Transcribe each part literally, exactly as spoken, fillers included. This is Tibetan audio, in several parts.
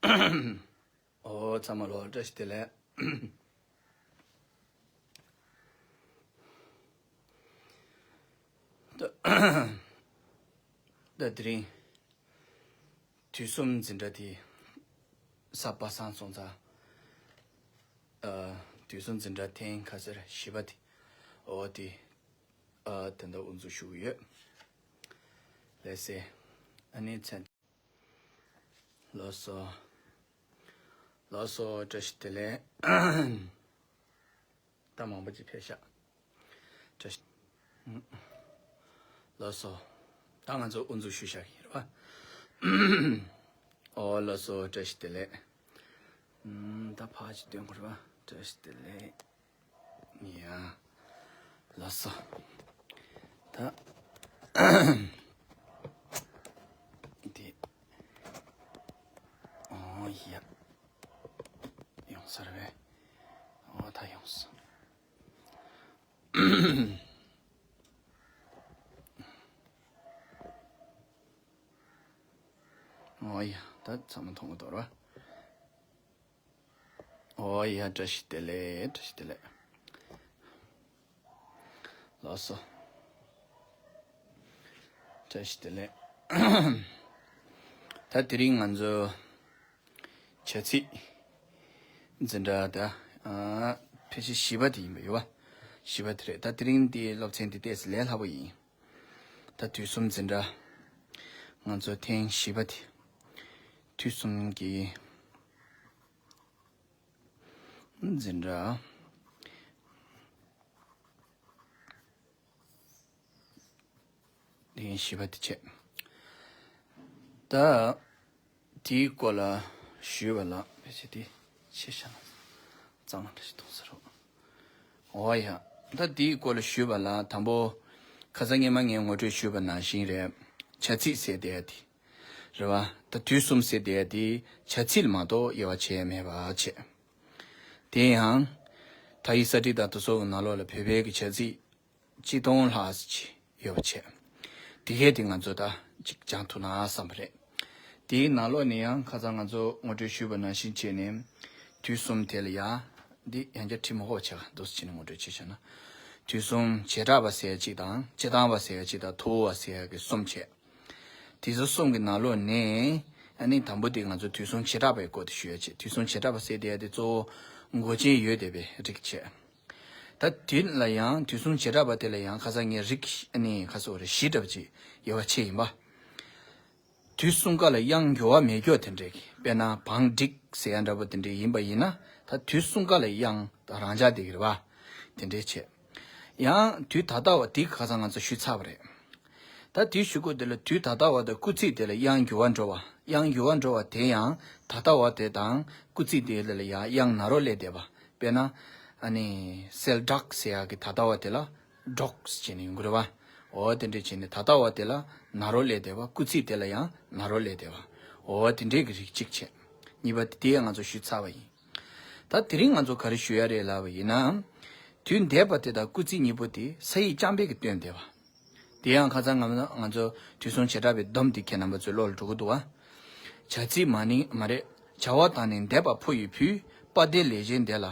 ཨོ་ཚང་མ་ལོ་བཀྲ་ཤིས་བདེ་ལེགས། ད་ད་དེ་རིང་དུས་གསུམ་འཛིན་གྲྭ་དེ་གཟའ་པ་སངས་སོང་ཙང་། ཨ། དུས་གསུམ་འཛིན་གྲྭ་ཐེངས་ཁ་སང་བཞི་པ་དེ། ཨོ་དེ། ཨ། ད་ལྟ་དབུ་འཛུགས་ཞུ་གི་ཡོད། ལགས་སེ། ཨ་ནི་མཚན། ལགས་སོ། ལགས་སོ། བཀྲ་ཤིས་བདེ་ལེགས། ད་མང་པོ་ཅིག་ཕེབས་ཤག་བཀྲ་ཤིས། ལགས་སོ། ད་ང་ཚོ་དབུ་འཛུགས་ཞུ་བཞག་གི་ཡིན་རེད་པ། ཨོ་ལགས་སོ། བཀྲ་ཤིས་བདེ་ལེགས། ཨམ། ད་ཕར་ཅིག་སྟོན་དགོས་རེད་པ། བཀྲ་ཤིས་བདེ་ལེགས། ཡ། ལགས་སོ། ད། འདི། ཨོ་ཡ། ཡོང་ས་རེད་པས། ཨོ་ད་ཡོང་ས། ཨོ་ཡ། ད་ཚང་མ་མཐོང་གི་འདུག་ར། ཨོ་ཡ། བཀྲ་ཤིས་བདེ་ལེགས། བཀྲ་ཤིས་བདེ་ལེགས། ལགས་སོ། བཀྲ་ཤིས་བདེ་ལེགས། ད་དེ་རིང་ང་ཚོ་བྱ་ཚིག་འཛིན་གྲྭ་ད། ཨ། ཕལ་ཆེར་བཞི་པ་དེ་ཡིན་པ་ཡོད་པ། བཞི་པ་དེ་རེད། ད་དེ་རིང་འདི་སློབ་ཚན་འདི་ཏོག་ཙམ་ལས་སླ་པོ་ཡིན། ད་དུས་གསུམ་འཛིན་གྲྭ་ང་ཚོ་ཐེངས་བཞི་པ་དེ། དུས་གསུམ་གྱི་འཛིན་གྲྭ་ཐེངས་བཞི་པ་དེ་བྱས། ད་དེའི་སྐོར་ལ་ཞུས་པ་ལ། ཕལ་ཆེར་དེ་ཆེ་ཤ་ན་གཙང་མ་འདྲ་ཞིག་མཐོང་ས་རེད། ཨོ་ཡ། ད་དེའི་སྐོར་ལ་ཞུས་པ་ལ། དང་པོ་ཁ་སང་ཉི་མ་ངས་ངོ་སྤྲོད་ཞུས་པ་ནང་བཞིན་རེད། བྱ་ཚིག་ཟེར་བསྡད་ཡ་དེ་རེད་པ། ད་དུས་གསུམ་ཟེར་བསྡད་ཡ་དེ་བྱ་ཚིག་ལ་མ་གཏོགས་དབྱེ་བ་ཕྱེ་ཡ་མེད་པ་བྱས། དེ་ཡང་དག་ཡིག་གསར་བསྒྲིགས་དང་དེ་ཚོ་གི་ནང་ལོགས་ལ་བོད་པའི་གི་བྱ་ཚིག་གཅིག་སྟོང་ལྷག་ཙམ་ཅིག་ཡོད་པ་བྱས། དེ་གས་དེ་ང་ཚོ་ད་ཅིག་སྦྱང་ཐུབ་ན་བསམ་པ་རེད། དེའི་ནང་ལོགས་ནས་ཡང་ཁ་སང་ང་ཚོ་ངོ་སྤྲོད་ཞུས་པ་ནང་བཞིན་བྱས་ནས། དུས་གསུམ་དེ་ལ་ཡ། འདི་ཡང་བསྐྱར་ཁྲིད་མ་དགོས་པ་བྱས། འདུག་སེ་བྱས་ནས་ངོ་སྤྲོད་བྱས་བཞག་ན། དུས་གསུམ་བྱེ་བྲག་པ་ཟེར་ཡ་གཅིག་དང་། སྤྱིར་བཏང་པ་ཟེར་ཡ་གཅིག་དང་། ཐུ་བོ་བ་ཟེར་ཡ་གི་གསུམ་བྱས། དེ་ཚོ་གསུམ་གྱི་ནང་ལོགས་ནས། ཨ་ནི་དང་པོ་དེ་ང་ཚོ་དུས་གསུམ་བྱེ་བྲག་པའི་སྐོར་དེ་ཞུ་ཡ་བྱས། དུས་གསུམ་བྱེ་བྲག་པ་ཟེར་བསྡད་ཡ་དེ་གཙོ་བོ་མགོ་ཅན་ཡོད་བསྡད་པའི་རིགས་བྱས། ད་དེ་ལ་ཡང་དུས་གསུམ་བྱེ་བྲག་པ་དེ་ལ་ཡང་ཁ་སང་ངས་རིགས། ཨ་ནི་ཁ་སང་རེད། བཞི་འདྲ་པོ་ཅིག་དབྱེ་བ་ཕྱེ་ཡིན་པ། དུས་གསུམ་ཀ་ལ་དབྱངས་འགྱུར་བ་མེད་སྐྱོ་དེ་འདྲས་ཀྱི། དཔེར་ན་བང་སྒྲིག་ཟེར་ཡ་འདྲ་པོ་དེ་འདྲས་ཡིན་པ་ཡིན་ན། ད་དུས་གསུམ་ཀ་ལ་དབྱངས་རང་འཇགས་བསྡད་ཀྱི་རེད་པ། དེ་འདྲས་བྱས། ཡང་དུས་ད་ལྟ་བ་དེ་ཁ་སང་ང་ཚོ་ཞུས་ཚར་བ་རེད། ད་དེ་ཞུ་སྐོར་དེ་ལ། དུས་ད་ལྟ་བ་དང་སྐུལ་ཚིག་དེ་ལ་དབྱངས་འགྱུར་བ་འགྲོ་བ། དབྱངས་འགྱུར་བ་འགྲོ་བ་དེ་ཡང་ད་ལྟ་བ་དེ་དང་སྐུལ་ཚིག་དེ་ལ་ཡང་དབྱངས་ནཱ་རོ་སླེབས་བསྡད་པ། དཔེར་ན། ཨ་ནི། སེལ་སྦྲག་ཟེར་ཡག་གི་ད་ལྟ་བ་དེ་ལ་སྦྲོག་ཟེར་བྱས་ནས་ཡོང་གི་རེད་པ། འོ་དེ་འདྲས་བྱས་ནས་ད་ལྟ་བ་དེ་ལ་ནཱ་རོ་སླེབས་བསྡད་པ། སྐུལ་ཚིག་དེ་ལ་ཡང་ནཱ་རོ་སླེབས་བསྡད་པ། འོ་དེ་འདྲས་ཀྱི་རིགས་གཅིག་བྱས། གཉིས་པ་དེ་ཡང་ང་ཚོ་ཞུས་ཚར་བ་ཡིན། ད་དེ་རིང་ང་ཚོ་ག་རེ་ཞུ་ཡ་རེད་ལབ་པ་ཡིན་ན། དུས་འདས་པ་དེ་དང་སྐུལ་ཚིག་གཉིས་པོ་དེ་ས་ཡིག་རྐྱང་པས་ཀྱིས་སྟོན་བསྡད་པ། དེ་ཡང་ཁ་སང་ང་ང་ཚོ་དུས་གསུམ་བྱེ་བྲག་པའི་སྡོམ་དེ་ཁྱེད་རྣམ་པ་ཚོའི་བློ་ལ་འགྲོ་གི་འདུག་བ། བྱ་ཚིག་མ་ནིང་མ་རེད། བྱ་བ་དང་ནི་འདས་པ་ཕོ་ཡི་བུ། པ་དེ་ལས་གཞན་འདས་ལ།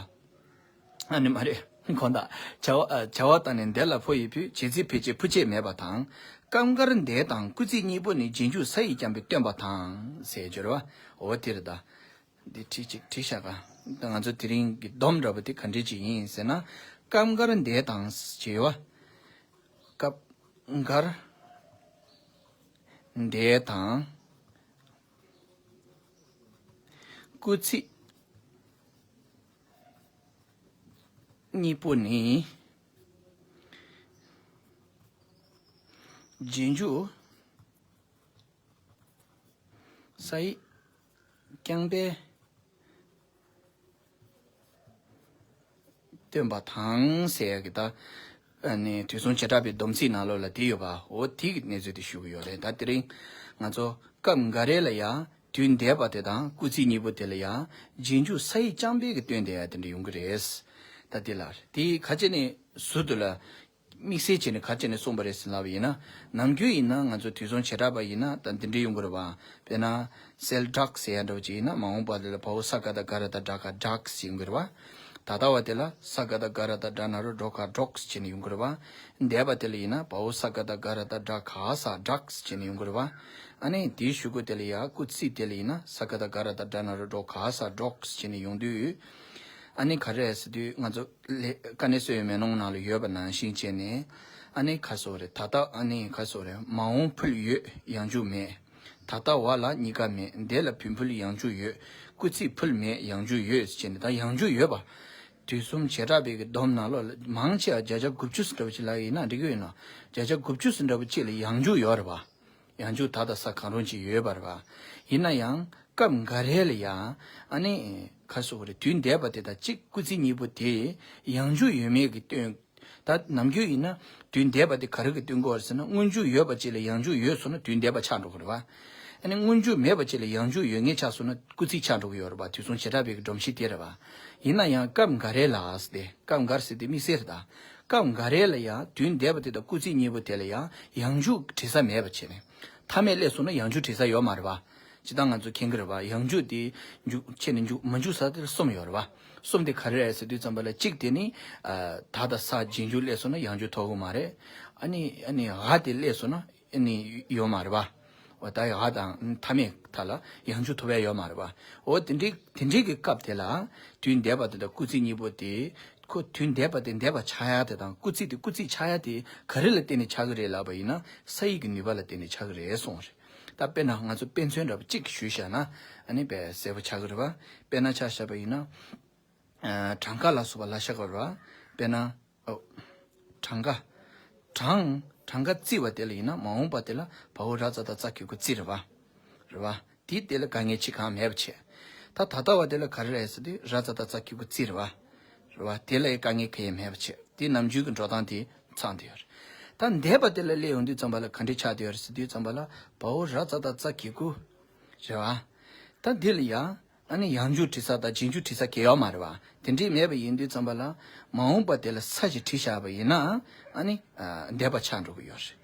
ཨ་ནི་མ་རེད། དགོངས་དག་བྱ་བ། ཨ། བྱ་བ་དང་ནི་འདས་ལ་ཕོ་ཡི་བུ། བྱེད་ཚིག་ཕལ་ཆེར་ཕུ་ཆེ་མེད་པ་དང་། སྐབས་འགར་འདས་དང་སྐུལ་ཚིག་གཉིས་པོ་ནི། རྗེས་འཇུག་ས་ཡིག་རྐྱང་པས་སྟོན་པ་དང་། ཟེར་སྦྱོར་བ། འོ་དེ་རེད་ད། འདི་བྲིས་ཅིག་བྲིས་བཞག་ག་ད་ང་ཚོ་དེ་རིང་གི་སྡོམ་འདྲ་པོ་དེ་ག་འདྲས་ཅིག་ཡིན་ཟེར་ན། སྐབས་འགར་འདས་དང་ཞེས་པ། སྐབས་འགར་འདས་དང་སྐུལ་ཚིག་གཉིས་པོ་ནི། རྗེས་འཇུག་ས་ཡིག་རྐྱང་པས་སྟོན་པ་དང་ཟེར་ཡག་གི་ད། ཨ་ནི་དུས་གསུམ་བྱེ་བྲག་པའི་སྡོམ་ཚིག་ནང་ལོགས་ལ་དེ་ཡོད་པ། འོ་དེ་གི་གནས་ཚུལ་དེ་ཞུ་གི་ཡོད་རེད། ད་དེ་རིང་ང་ཚོ་སྐབས་འགའ་རེ་ལ་ཡང་དུས་འདས་པ་དེ་དང་སྐུལ་ཚིག་གཉིས་པོ་དེ་ལ་ཡང་རྗེས་འཇུག་ས་ཡིག་རྐྱང་པས་ཀྱིས་སྟོན་བསྡད་ཡ་དེ་འདྲ་ཡོང་གི་རེད། ད་དེ་ལ་དེ་ཁ་ཅིག་ནི་ཟུར་དུ་ལ། དམིགས་བསལ་བྱས་ནས་ག་རེ་བྱས་ནས་གསུངས་པ་རེད་ཟེར་ལབ་པ་ཡིན་ན། ནམ་རྒྱུན་ཡིན་ན་ང་ཚོ་དུས་གསུམ་བྱེ་བྲག་པ་ཡིན་ན་ད་འདི་འདྲ་ཡོང་གི་རེད་བ། དཔེར་ན། སེལ་བྲག་ཟེར་ཡ་འདྲ་བོ་ཅིག་ཡིན་ན་མ་འོངས་པ་དེ་ལ་བའོ་ས་ག་བཏགས་སྒ་ར་བཏགས་སྒྲ་ག་སྒྲགས་ཟེར་ཡོང་གི་རེད་བ། ད་ལྟ་བ་དེ་ལ་ས་ག་བཏགས་སྒ་ར་བཏགས་སྒྲ་ན་རོ་སྒྲོ་ག་སྒྲོགས་ཟེར་ནས་ཡོང་གི་རེད་བ། འདས་པ་དེ་ལ་ཡིན་ན་བའོ་ས་ག་བཏགས་སྒ་ར་བཏགས་སྒྲ་ག་ས་སྒྲགས་ཟེར་ནས་ཡོང་གི་རེད་བ། ཨ་ནི་དེའི་གཞུག་གུ་དེ་ལ་ཡ་སྐུལ་ཚིག་དེ་ལ་ཡིན་ན་ས་ག་བཏགས་སྒ་ར་བཏགས་སྒྲ་ན་རོ་སྒྲོ་ག་ས་སྒྲོགས་ཟེར་ནས་ཡོང་དུས། ཨ་ནི་ག་རེ་རེད་ཟེར་དུས་ང་ཚོ་ལས་དཀའ་གནད་གསོ་བའི་མེ་ལོང་ནང་ལ་ཡོད་པ་ནང་བཞིན་བྱས་ནས། ཨ་ནི་ག་རེ་ཟེར་དགོས་རེད། ད་ལྟ་ཨ་ནི་ག་རེ་ཟེར་དགོས་རེད། མ་འོངས་ཕུལ་ཡོད་ཡང་འཇུག་མེད། ད་ལྟ་བ་ལ་གཉིས་ཀ་མེད། འདས་ལ་བུ་ཕུལ་ཡང་འཇུག་ཡོད། སྐུལ་ཚིག་ཕུལ་མེད་ཡང་འཇུག་ཡོད་ཟེར་ནས་ད་ཡང་འཇུག་ཡོད་པ། དུས་གསུམ་བྱེ་བྲག་པའི་གི་སྡོམ་ནང་ལོགས་ལ་མང་ཆེ་བ་བརྒྱ་ཆ་དགུ་བཅུ་ཙམ་འདྲ་བོ་ཅིག་ལ་ཡིན་ན་འགྲིག་གི་ཡོད་ན། བརྒྱ་ཆ་དགུ་བཅུ་ཙམ་འདྲ་བོ་ཅིག་ལ་ཡང་འཇུག་ཡོད་རེད་བ། ཡང་འཇུག་ད་དང་ས་གང་རུང་ཅིག་ཡོད་པ་རེད་བ། ཡིན་ན་ཡང་སྐབས་འགའ་རེ་ལ་ཡང་ཨ་ནི་ག་རེ་ཟེར་དགོས་རེད། དུས་འདས་པ་དེ་དང་གཅིག་སྐུལ་ཚིག་གཉིས་པོ་དེ་ཡང་འཇུག་ཡོད་མེད་ཀྱི་སྟོན། ད་ནམ་རྒྱུན་ཡིན་ན་དུས་འདས་པ་དེ་ག་རེ་གི་སྟོན་གྱི་ཡོད་རེད་ཟེར་ན། སྔོན་འཇུག་ཡོད་པ་ཅིག་ལ་ཡང་འཇུག་ཡོད་སོང་ན་དུས་འདས་པ་ཆགས་འགྲོ་གི་རེད་བ། ཨ་ནི་སྔོན་འཇུག་མེད་པ་ཅིག་ལ་ཡང་འཇུག་ཡོད་ངེས་ཆགས་སོང་ན་སྐུལ་ཚིག་ཆགས་འགྲོ་གི་ཡོད་རེད་བ། དུས་གསུམ་བྱེ་བྲག་པའི་གི་སྒྲོམ་གཞི་དེ་རེད་བ། ཡིན་ན་ཡང་སྐབས་འགའ་རེ་ལ་ཟེར་ཏེ། སྐབས་འགར་ཟེར་དེ་དམིགས་བསལ་རེད་ད། སྐབས་འགའ་རེ་ལ་ཡང་དུས་འདས་པ་དེ་དང་སྐུལ་ཚིག་གཉིས་པོ་དེ་ལ་ཡང་ཡང་འཇུག་བྲི་ས་མེད་པ་བྱས་ནས། མཐའ་མེད་སླེབས་སོང་ན་ཡང་འཇུག་བྲི་ས་ཡོད་མ་རེད་བ། ཇི་ལྟར་ང་ཚོ་མཁྱེན་གྱི་རེད་བ། ཡང་འཇུག་དེ་འཇུག་ཆད་ནས་འཇུག་མ་འཇུག་ས་དེ་ལ་གསུམ་ཡོད་རེད་བ། གསུམ་དེ་ག་རེ་རེད་ཟེར་དུས་ཙམ་པ་ལ་གཅིག་དེ་ནི། ཨ། ད་དང་ས་རྗེས་འཇུག་སླེབས་སོང་ན་ཡང་འཇུག་ཐོབ་ཀྱི་མ་རེད། ཨ་ནི་ཨ་ནི་འ་དེ་སླེབས་སོང་ན་ཨ་ནི་ཡོད་མ་རེད་བ། འོ་ད་འ་དང་མཐའ་མེད་མཐའ་ལ་ཡང་འཇུག་ཐོབ་ཡ་ཡོད་མ་རེད་བ། འོ་དེ་འདྲའི་དེ་འདྲའི་གི་སྐབས་དེ་ལ་དུས་འདས་པ་དེ་དང་སྐུལ་ཚིག་གཉིས་པོ་དེ། ཁོ་དུས་འདས་པ་དེ་འདས་པ་ཆགས་ཡ་དེ་དང་སྐུལ་ཚིག་དེ་སྐུལ་ཚིག་ཆགས་ཡ་དེ་ག་རེ་ལ་བརྟེན་ནས་ཆགས་ཀྱི་རེད་ལབ་པ་ཡིན་ན་ས་ཡིག་གི་ནུས་པ་ལ་བརྟེན་ནས་ཆགས་ཀྱི་རེད་གསུངས་པ་རེད། ད་དཔེར་ན་ང་ཚོ་དཔེ་མཚོན་འདྲ་པོ་གཅིག་ཞུས་བཞག་ན་ཨ་ནི་དཔེ་གསལ་པོ་ཆགས་ཀྱི་རེད་བ། དཔེར་ན་ཆ་བཞག་པ་ཡིན་ན། ཨ། གྲངས་ཀ་ལ་སོགས་པ་ལ་བཞག་པ་རེད་བ། དཔེར་ན། ཨོ། གྲངས་ཀ་གྲངས། གྲངས་ཀ་བརྩི་བ་དེ་ལ་ཡིན་ན་མ་འོངས་པ་དེ་ལ་བའོ་ར་ཙ་ད་ཙ་གི་གུ་བརྩི་རེད་བ། རེད་བ། དེ་དེ་ལ་དཀའ་ངལ་ཅི་གང་མེད་པ་བྱས། ད་ད་ལྟ་བ་དེ་ལ་ག་རེ་རེད་ཟེར་དུས་ར་ཙ་ད་ཙ་གི་གུ་བརྩི་རེད་བ། རེད་བ། དེ་ལ་ཡི་དཀའ་ངལ་གང་ཡང་མེད་པ་བྱས། དེ་ནམ་རྒྱུན་གྱི་འགྲོ་སྟངས་དེ་ཚང་དེ་ཡོད་རེད། ད་འདས་པ་དེ་ལ་སླེབས་ཡོང་དུས་ཙམ་པ་ལ་ག་འདྲས་ཆགས་དེ་ཡོད་རེད་ཟེར་དུས་ཙམ་པ་ལ་བའོ་ར་ཙ་ད་ཙ་གི་གུ། རེད་བ། ད་འདི་ལ་ཡང་། ཨ་ནི་ཡང་འཇུག་བྲི་ས་དང་རྗེས་འཇུག་བྲི་ས་གང་ཡང་ཡོད་མ་རེད་བ། དེ་འདྲས་མེད་པ་ཡིན་དུས་ཙམ་པ་ལ། མ་འོངས་པ་དེ་ལ་ས་ཞིག་བྲིས་བཞག་པ་ཡིན་ན། ཨ་ནི། ཨ། འདས་པ་ཆགས་འགྲོ་གི་ཡོད་རེད།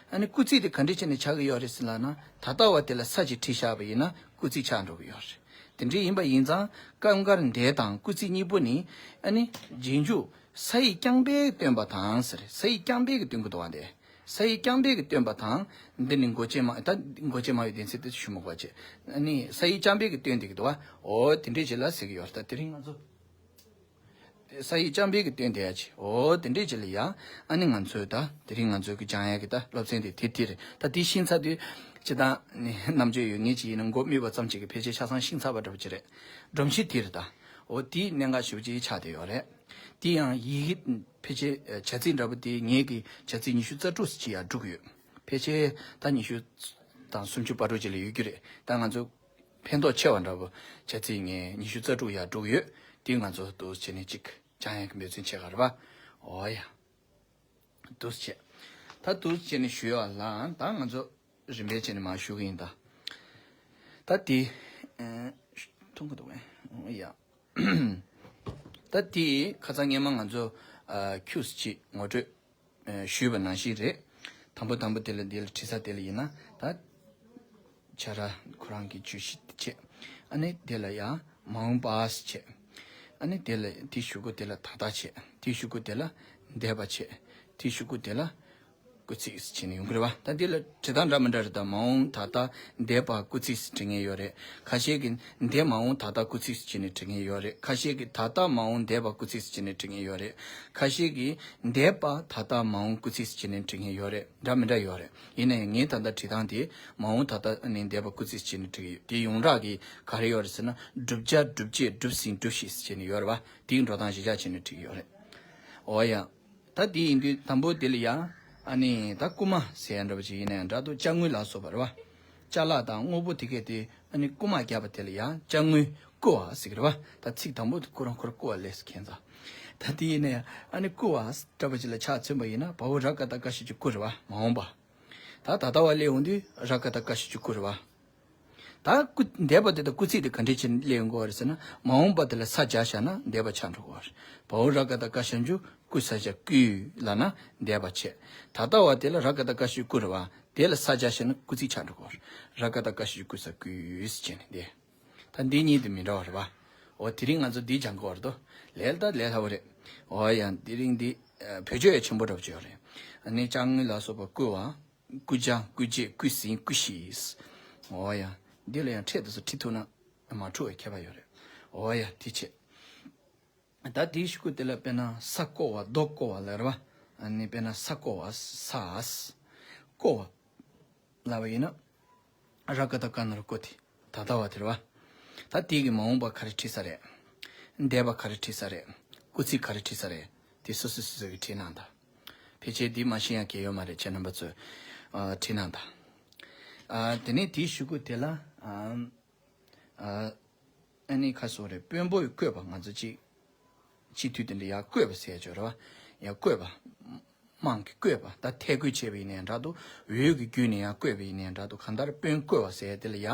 ཨ་ནི་སྐུལ་ཚིག་དེ་ག་འདྲས་བྱས་ནས་ཆགས་ཀྱི་ཡོད་རེད་ཟེར་ལབ་ན། ད་ལྟ་བ་དེ་ལ་ས་ཞིག་བྲིས་བཞག་པ་ཡིན་ན་སྐུལ་ཚིག་ཆགས་འགྲོ་གི་ཡོད་རེད། དེ་འདྲས་ཡིན་པ་ཡིན་ཙང་སྐབས་འགར་འདས་དང་སྐུལ་ཚིག་གཉིས་པོ་ནི། ཨ་ནི། རྗེས་འཇུག་ས་ཡིག་རྐྱང་པས་སྟོན་པ་དང་ཟེར། ས་ཡིག་རྐྱང་པས་ཀྱིས་སྟོན་གྱི་འདུག་བ་འདི། ས་ཡིག་རྐྱང་པས་ཀྱིས་སྟོན་པ་དང་། འདི་ནི་མགོ་ཅན་མ། ད་མགོ་ཅན་མ་ཡི་བདེན་ཚིག་དེ་ཞུ་མི་དགོས་བྱས། ཨ་ནི་ས་ཡིག་རྐྱང་པས་ཀྱིས་སྟོན་བསྡད་ཀྱི་འདུག་བ། འོ་དེ་འདྲས་ཅིག་ལ་ཟེར་གྱི་ཡོད་རེད། ད་དེ་རིང་ང་ཚོ་ས་ཡིག་རྐྱང་པས་ཀྱིས་སྟོན་བསྡད་ཡ་ཅིག་འོ་དེ་འདྲས་ཅིག་ལ་ཡ། ཨ་ནི་ང་ཚོས་ད་དེ་རིང་ང་ཚོས་ཀྱི་སྦྱང་ཡ་གི་ད་སློབ་ཚན་དེ་དེ་དེ་རེད། ད་དེ་ཤེས་ཚར་དུས་སྤྱིར་བཏང་ནི་རྣམ་དཔྱོད་ཡོད་མཁན་ཅིག་ཡིན་ན་མགོ་རྨོས་པ་ཙམ་ཅིག་གིས་ཕལ་ཆེར་ཆ་ཚང་ཤེས་ཚར་བ་འདྲ་པོ་ཅིག་རེད། སྒྲོམ་གཞི་དེ་རེད་ད། འོ་དེའི་གནད་འགག་ཞེ་པོ་ཅིག་ཆགས་བསྡད་ཡོད་རེད། དེ་ཡང་ཡི་གེ་ཕལ་ཆེར་བྱ་ཚིག་འདྲ་པོ་དེ་ངེད་ཀྱིས་བྱ་ཚིག་ཉི་ཤུ་རྩ་དྲུག་ཙམ་ཅིག་ཡར་བསྒྲུགས་ཡོད། ཕལ་ཆེར་ད་ཉི་ཤུ་དང་སུམ་ཅུ་བར་དུ་ཅིག་ལ་ཡོད་རྒྱུ་རེད། ད་ང་ཚོ་ཕན་ཐོགས་ཆེ་བ་འདྲ་པོ་བྱ་ཚིག་ངས་ཉི་ཤུ་རྩ་དྲུག་ཡར་བསྒྲུགས་ཡོད། དེ་ང་ཚོ་འདུག་བྱས་ནས་ཅིག་སྦྱང་ཡག་གི་འབད་བརྩོན་བྱེད་ག་རེད་པ། འོ་ཡ། འདུག་བྱས། ད་འདུག་བྱས་ནས་ཞུ་ཡག་ལ་ད་ང་ཚོ་རིམ་པས་བྱས་ནས་མར་ཞུ་གི་ཡིན་ད། ད་དེ། ཨ། མཐོང་གི་འདུག་གས། འོ་ཡ། ད་དེ་ཁ་སང་སྔས་མ་ང་ཚོ། ཨ། ཁྱུག་ཙམ་ཅིག་ངོ་སྤྲོད། ཨ། ཞུས་པ་ནང་བཞིན་རེད། དང་པོ་དང་པོ་དེ་ལ་འདི་ལ་བྲིས་ས་དེ་ལ་ཡིན་ན་ད། བྱ་ར་ཁོ་རང་གི་བརྗོད་གཞི་དེ་བྱས། ཨ་ནི་དེ་ལ་ཡང་མ་འོངས་པ་བྱས། ཨ་ནི་དེ་ལ་དེའི་གཞུག་གུ་དེ་ལ་ད་ལྟ་བྱས། དེའི་གཞུག་གུ་དེ་ལ་འདས་པ་བྱས། དེའི་གཞུག་གུ་དེ་ལ་སྐུལ་ཚིག་བྱས་ནས་ཡོང་གི་རེད་བ། ད་འདི་ལ་བྲིས་སྟངས་འདྲ་མི་འདྲ་རེད། ད་མ་འོངས་ད་ལྟ་འདས་པ་སྐུལ་ཚིག་བྲི་མཁན་ཡོད་རེད། ཁ་ཤས་ཀྱིས་འདས་མ་འོངས་ད་ལྟ་སྐུལ་ཚིག་བྱས་ནས་བྲི་མཁན་ཡོད་རེད། ཁ་ཤས་ཀྱིས་ད་ལྟ་མ་འོངས་འདས་པ་སྐུལ་ཚིག་བྱས་ནས་བྲི་མཁན་ཡོད་རེད། ཁ་ཤས་ཀྱིས་འདས་པ་ད་ལྟ་མ་འོངས་སྐུལ་ཚིག་བྱས་ནས་བྲི་མཁན་ཡོད་རེད། འདྲ་མི་འདྲ་ཡོད་རེད། ཡིན་ན་ཡང་ངས་ད་ལྟ་བྲིས་སྟངས་དེ་མ་འོངས་ད་ལྟ་ནས་འདས་པ་སྐུལ་ཚིག་བྱས་ནས་བྲིས་ཀྱི་ཡོད། དེ་ཡོངས་གྲགས་ཀྱི་ག་རེ་ཡོད་རེད་ཟེར་ན། བསྒྲུབ་བྱ་བསྒྲུབ་བྱེད་བསྒྲུབས་ཟིན་བསྒྲུབས་ཤིང་ཟེར་བྱས་ནས་ཡོད་རེད་བ། དེའི་འགྲོ་སྟངས་གཞི་བཞག་བྱས་ནས་བྲིས་ཀྱི་ཡོད་རེད། འོ་ཡ། ད་དེ་ཡིན་དུས་དང་པོ་དེ་ལ་ཡང་ཨ་ནི་ད་རྐུ་མ་ཟེར་ཡ་འདྲ་པོ་ཅིག་ཡིན་ན་ཡང་འདྲ་འདུག་ཅ་དངོས་ལ་སོགས་པ་རེད་བ། ཅ་ལག་དང་དངོས་པོ་དེ་གས་དེ་ཨ་ནི་རྐུ་མ་བརྒྱབ་པ་དེ་ལ་ཡང་ཅ་དངོས་རྐུ་བ་ཟེར་གྱི་རེད་བ། ད་ཚིག་དང་པོ་དེ་ཁོ་རང་ཁོ་རང་རྐུ་བ་ལས་སུ་མཁྱེན་ཙང་། ད་དེ་ཡིན་ན་ཡང་ཨ་ནི་རྐུ་བ་འདྲ་པོ་ཅིག་ལ་ཆ་མཚོན་པ་ཡིན་ན་བའོ་ར་ཀ་བཏགས་རྐ་ཞབས་ཀྱུ་རྐུ་རེད་བ། མ་འོངས་པ། ད་ད་ལྟ་བ་སླེབས་ཡོང་དུས་ར་ཀ་བཏགས་རྐ་ཞབས་ཀྱུ་རྐུ་རེད་བ། ད་སྐུ་འདས་པ་དེ་དང་སྐུལ་ཚིག་དེ་ག་འདྲས་བྱས་ནས་སླེབས་ཡོང་གི་ཡོད་རེད་ཟེར་ན། མ་འོངས་པ་དེ་ལ་ས་སྦྱར་བཞག་ན་འདས་པ་ཆགས་འགྲོ་གི་ཡོད་རེད། བའོ་ར་ཀ་བཏགས་རྐ་ཞབས་ཀྱུ་ བཀུ་ས་བཞག་བཀུ་ལབ་ན་འདས་པ་བྱས། ད་ལྟ་བ་དེ་ལ་ར་ག་བཏགས་རྐ་ཞབས་ཀྱུ་རྐུ་རེད་བ། དེ་ལ་ས་བཞག་བྱས་ན་སྐུལ་ཚིག་ཆགས་འགྲོ་གི་རེད། ར་ག་བཏགས་རྐ་ཞབས་ཀྱུ་རྐུ་ས་རྐུས་ཟེར་བྱས་ནས་འདས། ད་འདི་གཉིས་དེ་མི་འདྲ་བ་རེད་བ། འོ་དེ་རིང་ང་ཚོ་འདི་སྦྱང་དགོས་པ་རེད་དོ། ལས་ད་ལས་སླ་བོ་རེད། འོ་ཡ་དེ་རིང་འདི་ཨ་བེད་སྤྱོད་ཡ་ཆེན་པོ་འདྲ་པོ་ཅིག་ཡོད་རེད། ཨ་ནི་ཅ་དངོས་ལ་སོགས་པ་བཀོལ་བ། བཀོལ་བྱ། བཀོལ་བྱེད། བཀོལ་ཟིན། བཀོལ་ཤེས། འོ་ཡ། འདི་ལ་ཡང་ཕྲད་དེ་ཚོ་བྲིས་ཐུབ་ན་མ་འཁྲུལ་བའི་ཁྱད་པར་ཡོད་རེད། འོ་ཡ་དེ་བྱས། ད་དེའི་གཞུག་གུ་དེ་ལ་དཔེར་ན་ས་བརྐོ་བ། རྡོ་བརྐོ་བ་ལ་རེད་བ། ཨ་ནི་དཔེར་ན་ས་བརྐོ་བ། ས་བརྐོ་བ་ལབ་པ་ཡིན་ན། ར་ག་བཏགས་རྐ་ན་རོ་རྐོ་དེ་ད་ལྟ་བ་དེ་རེད་བ། ད་དེ་གི་མ་འོངས་པ་ག་རེ་བྲིས་ས་རེད། འདས་པ་ག་རེ་བྲིས་ས་རེད། སྐུལ་ཚིག་ག་རེ་བྲིས་ས་རེད། དེ་སོ་སོ་སོ་སོ་གི་བྲིས་གནང་དང་། ཕལ་ཆེར་འདི་མ་ཤེས་ཡ་གལ་ཡོད་མ་རེད། ཁྱེད་རྣམ་པ་ཚོས་ཨ་བྲིས་གནང་དང་། ཨ་དེ་ནས་དེའི་གཞུག་གུ་དེ་ལ་ཨ་ཨ་ཨ་ནི་ཁ་སོ་རེད། དཔོན་པོས་བསྐོས་པ། ང་ཚོ་གཅིག་སྤྱི་འཐུས་དེ་འདྲ་ཡར་བསྐོས་པ་ཟེར་ཡ་ཅིག་ཡོད་རེད་བ། ཡར་བསྐོས་པ། དམངས་ཀྱིས་བསྐོས་པ། ད་ཐད་བསྐོས་བྱས་པ་ཡིན་ནའི་འདྲ་འདུག་འོས་ཀྱི་བརྒྱུད་ནས་ཡར་བསྐོས་པ་ཡིན་ནའི་འདྲ་འདུག་གང་ལྟར་དཔོན་བསྐོས་པ་ཟེར་ཡ་དེ་ལ་ཡ།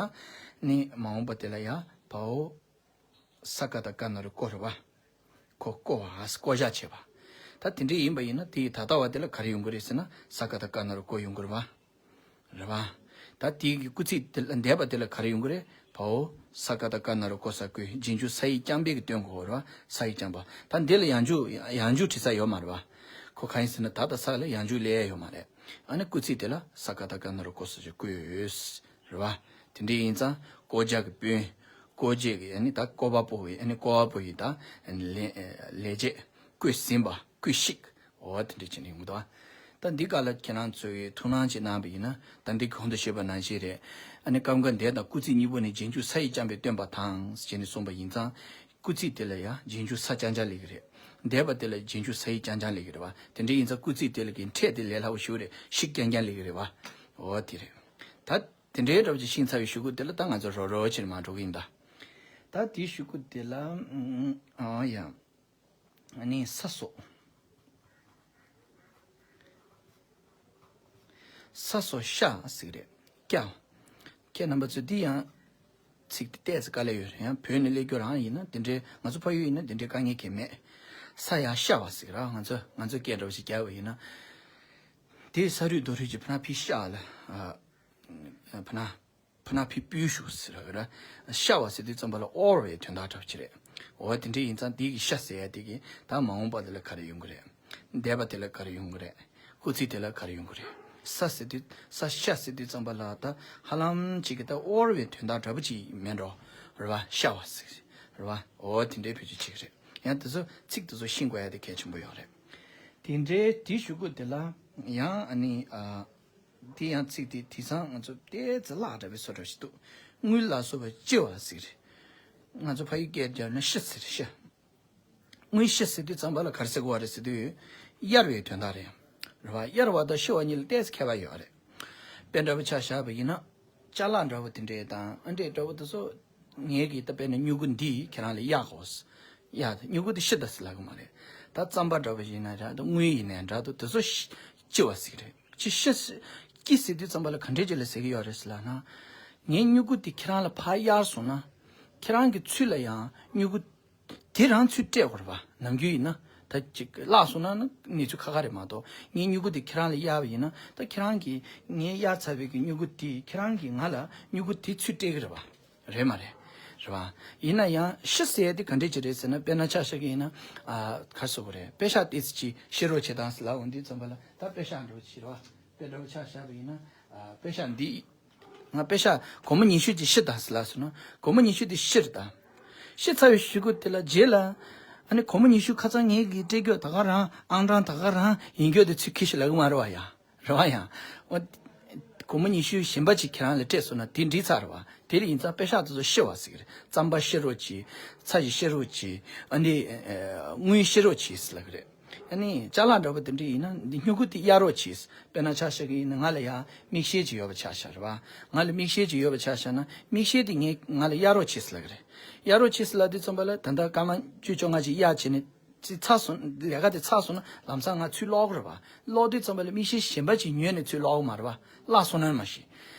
ནི་མ་འོངས་པ་དེ་ལ་ཡ། བའོ། ས་ག་བཏགས་རྐ་ན་རོ་བསྐོ་རེད་བ། ཁོ་བསྐོ་བ། བསྐོ་བཞག་བྱས་པ། ད་དེ་འདྲ་ཡིན་པ་ཡིན་ན་དེ་ཡི་ད་ལྟ་བ་དེ་ལ་ག་རེ་ཡོང་གི་རེད་ཟེར་ན་ས་ག་བཏགས་རྐ་ན་རོ་རྐོ་ཡོང་གི་རེད་བ། རེད་བ། ད་དེའི་གི་སྐུལ་ཚིག་དེ་ལ་འདས་པ་དེ་ལ་ག་རེ་ཡོང་གི་རེད། བའོ། ས་ག་བཏགས་རྐ་ན་རོ་རྐོ་ས་རྐོས། རྗེས་འཇུག་ས་ཡིག་རྐྱང་པའི་གི་སྟོན་དགོས་རེད་བ། ས་ཡིག་རྐྱང་པ། ད་འདི་ལ་ཡང་འཇུག་ཡང་འཇུག་བྲིས་ས་ཡོད་མ་རེད་བ། ཁོ་གང་ཡིན་ཟེར་ན་ད་ལྟ་ས་ལ་ཡང་འཇུག་སླེབས་ཡ་ཡོད་མ་རེད། ཨ་ནི་སྐུལ་ཚིག་དེ་ལ་ས་ག་བཏགས་རྐ་ན་རོ་རྐོ་ས་ཅིག་བཀོད། རེད་བ། དེ་འདྲ་ཡིན་ཙང་བཀོལ་བྱ་གི་དཔོན། བཀོལ་བྱེད་ཀྱི་ཨ་ནི་ད་བསྐོ་བ་པོ་ཡི་ཨ་ནི་བསྐོ་བ་པོ་ཡི་ད་ལས་ལས་བྱེད། བཀོལ་ཟིན་པ། བཀོལ་ཤེས། འོ་དེ་འདྲ་བྱས་ནས་ཡོང་གི་འདུག་ད་འདི་ག་ལ་ཁྱེད་རང་ཚོས་ཐུགས་སྣང་ཅིག་གནང་བ་ཡིན་ན། ད་འདི་གོང་དུ་ཞུས་པ་ནང་བཞིན་རེད། ཨ་ནི་སྐབས་འགའ་འདས་དང་སྐུལ་ཚིག་གཉིས་པོ་ནི་རྗེས་འཇུག་ས་ཡིག་རྐྱང་པས་སྟོན་པ་དང་ཞེས་ནས་གསུངས་པ་ཡིན་ཙང་། སྐུལ་ཚིག་དེ་ལ་ཡང་རྗེས་འཇུག་ས་རྐྱང་རྐྱང་སླེབས་ཀྱི་རེད། འདས་པ་དེ་ལ་རྗེས་འཇུག་ས་ཡིག་རྐྱང་རྐྱང་སླེབས་ཀྱི་རེད་བ། དེ་འདྲ་ཡིན་ཙང་སྐུལ་ཚིག་དེ་ལ་གི་ཕྲད་དེ་ལས་སླ་བོ་ཞིག་རེད། ཤེས་རྐྱང་རྐྱང་སླེབས་ཀྱི་རེད་བ། འོ་དེ་རེད། ད་དེ་འདྲའི་འདྲ་བོ་ཅིག་ཤེས་ཚར་བའི་གཞུག་གུ་དེ་ལ་ད་ང་ཚོ་རོབ་རོབ་ཕྱིར་མར་འགྲོ་གི་ཡིན་ད། ད་དེའི་གཞུག་གུ་དེ་ལ་ཨ་ཡ། ཨ་ནི་ས་སོགས། ས་སོགས་ཤ་ཟེར་གི་རེད། ཀྱ། ཁྱེད་རྣམ་པ་ཚོས་འདི་ཡང་ཚིག་དེ་ཏོག་ཙམ་དཀའ་ལས་ཡོད་རེད། ཡང་བོད་ནས་སླེབས་རྒྱུ་རང་ཡིན་ན་དེ་འདྲའི་ང་ཚོ་ཕ་ཡུལ་ཡིན་ན་དེ་འདྲའི་དཀའ་ངལ་གང་ཡང་མེད། ས་ཡ་ཤ་བ་ཟེར་གི་རེད། ང་ཚོ་ང་ཚོ་སྐད་འདྲ་བོ་ཞིག་རྒྱག་པ་ཡིན་ན། དེ་ས་རུད་རྡོ་རུད་ཀྱི་ཕ་ན་ཕི་ཤ་ལ། ཨ། ཕ་ན། ཕ་ན་ཕི་སྤོས་ཤུགས་ཟེར་གི་རེད། ཤ་བ་ཟེར་དུས་ཙམ་པ་ལ་དབོར་བའི་དོན་དག་འདྲ་བོ་ཅིག་རེད། འོ་དེ་འདྲ་ཡིན་ཙང་དེ་གི་ཤ་ཟེར་ཡ་དེ་གི་ད་མ་འོངས་པ་དེ་ལ་ག་རེ་ཡོང་གི་རེད། འདས་པ་དེ་ལ་ག་རེ་ཡོང་གི་རེད། སྐུལ་ཚིག་དེ་ལ་ག་རེ་ཡོང་གི་རེད། ས་ཟེར་དུས་ས་ཤ་ཟེར་དུས་ཙམ་པ་ལ་ད་ཧ་ལམ་ཅིག་གི་ད་དབོར་བའི་དོན་དག་འདྲ་པོ་ཅིག་མེད་འགྲོ། རེད་བ། ཤ་བ་ཟེར། རེད་བ། འོ་དེ་འདྲའི་བེད་སྤྱོད་བྱེད་ཀྱི་རེད། ཡང་དེ་ཚོ་ཚིག་དེ་ཚོ་ཤེས་དགོས་ཡ་དེ་གལ་ཆེན་པོ་ཡོད་རེད། དེ་འདྲའི་དེའི་གཞུག་གུ་དེ་ལ་ཡང་ཨ་ནི་ཨ། དེ་ཡང་ཚིག་དེ་དེང་སང་ང་ཚོ་ཏོག་ཙམ་བརླག་འདྲ་བའི་བཟོ་འདྲ་ཞིག་འདུག་དངུལ་ལ་སོགས་པ་ལྕི་བ་ཟེར། ང་ཚོ་ཕ་ཡུལ་སྐད་བརྒྱབ་ན་ཤི་ཟེར་ཤི། དངུལ་ཤི་ཟེར་དུས་ཙམ་པ་ལ་ག་རེ་ཟེར་དགོས་པ་རེད་ཟེར་དུས། གཡར་བའི་དོན་དག་རེད། རེད་བ། གཡར་བ་དང་ཤི་བ་གཉིས་ལ་ཏོག་ཙམ་ཁྱད་པར་ཡོད་རེད། དཔེ་འདྲ་པོ་ཆ་བཞག་པ་ཡིན་ན། ཅ་ལག་འདྲ་པོ་དེ་འདྲས་དང་ཨ་འདྲས་འདྲ་པོ་དེ་ཚོ། ངས་ཀྱིས་ད་དཔེར་ན་སྨྱུ་གུ་འདི་ཁྱེད་རང་ལ་གཡར་དགོས། གཡར་ད་སྨྱུ་གུ་དེ་ཤི་ད་ཟེར་ལབ་གི་མ་རེད། ད་རྩམ་པ་འདྲ་པོ་ཡིན་ན་འདྲ་འདུག་དངུལ་ཡིན་ནའི་འདྲ་འདུག་དེ་ཚོ་ཤི་ལྕི་བ་ཟེར་གི་རེད། ཅི་ཤི་ཟེར། ལྕི་ཟེར་དུས་ཙམ་པ་ལ་ག་འདྲས་ཅིག་ལ་ཟེར་གི་ཡོད་རེད་ཟེར་ལབ་ན། ངའི་སྨྱུ་གུ་དེ་ཁྱེད་རང་ལ་ཕར་གཡར་སོང་ན། ཁྱེད་རང་གི་ཚུར་ལ་ཡང་སྨྱུ་གུ་དེ་རང་ཚུར་སྤྲད་དགོས་རེད་པ། ནམ་རྒྱུན་ཡིན་ན་ད་ཅིག་བརླག་སོང་ན་ནི་གནས་ཚུལ་ཁག་ཁག་རེད་མ་གཏོགས། ངའི་སྨྱུ་གུ་དེ་ཁྱེད་རང་ལ་གཡར་བ་ཡིན་ན། ད་ཁྱེད་རང་གིས་ངས་གཡར་ཚར་བའི་གི་སྨྱུ་གུ་དེ་ཁྱེད་རང་གིས་ང་ལ་སྨྱུ་གུ་དེ་ཚུར་སྤྲད་གི་རེད་པ། རེད་མ་རེད། རེད་པ། ཡིན་ན་ཡང་ཤི་ཟེར་ཡ་དེ་ག་འདྲས་ཅིག་རེད་ཟེར་ན། དཔེར་ན་ཆ་བཞག་གི་ཡིན་ན། ཨ། ག་རེ་ཟེར་དགོས་རེད། པེ་ཤག་ཏོག་ཙམ་ཅིག་ཤི་རོགས་བྱེད་དང་ཟེར་ལབ་འོང་དུས་ཙམ་པ་ལ། ད་པེ་ཤག་འདྲ་པོ་ཅིག་རེད་པ། དཔེ་འདྲ་པོ་ཆ་བཞག་པ་ཡིན་ན། ཨ། པེ་ཤག་འདི། ང་པེ་ཤག་སྒོར་མོ་ཉི་ཤུ་ཅིག་ཤི་ད་ཟེར་ལབ་སོང་ན། སྒོར་མོ་ཉི་ཤུ་དེ་ཤི་རེད་ད། ཤི་ཚར་བའི་གཞུག་གུ་དེ་ལ་རྗེས་ལ། ཨ་ནི་སྒོར་མོ་ཉི་ཤུ་ཁ་སང་ངས་ཀྱིས་སྤྲད་རྒྱུ་ད་ག་རང་། ཨང་གྲངས་ད་ག་རང་ཡིན་རྒྱུ་དེ་ཚུར་ཁྱེར་ཤོག་ལབ་གི་མ་རེད་པ་ཡ། རེད་པ་ཡ། འོ། སྒོར་མོ་ཉི་ཤུ་གཞན་པ་ཅིག་ཁྱེད་རང་ལ་སྤྲད་སོང་ན་དེ་འགྲིག་ཚར་རེད་པ། དེ་ལ་ཡིན་ཙང་པེ་ཤག་དེ་ཚོ་ཤི་བ་ཟེར་གི་རེད། རྩམ་པ་ཤི་རོགས་གྱིས། ཚྭ་ཞིག་ཤི་རོགས་གྱིས། ཨ་ནི། དངུལ་ཤི་རོགས་གྱིས་ཟེར་ལབ་གི་རེད། ཨ་ནི་ཅ་ལག་འདྲ་པོ་དེ་འདྲ་ཡིན་ན་འདི་སྨྱུ་གུ་དེ་གཡར་རོགས་གྱིས། དཔེར་ན་ཆ་བཞག་གི་ཡིན་ན་ང་ལ་ཡ་མིག་ཤེལ་ཅིག་ཡོད་པ་ཆ་བཞག་རེད་པ། ང་ལ་མིག་ཤེལ་ཅིག་ཡོད་པ་ཆ་བཞག་ན་མིག་ཤེལ་དེ་ངས་ང་ལ་གཡར་རོགས་གྱིས་ཟེར་ལབ་གི་རེད། གཡར་རོགས་གྱིས་ཟེར་ལབ་དུས་ཙམ་པ་ལ་ད་ལྟ་སྐར་མ་བཅུ་བཅོ་ལྔ་ཅིག་གཡར་བྱས་ནས་ཅིག་ཚར་སོང་། ལས་ཀ་དེ་ཚར་སོང་ན་ལམ་སང་ང་ཚུར་སློག་གི་རེད་པ། སློག་དུས་ཙམ་པ་ལ་མིག་ཤེལ་གཞན་པ་ཅིག་ཉོས་ནས་ཚུར་སློག་གི་མ་རེད་པ། བརླག་སོང་ན་མ་གཞི།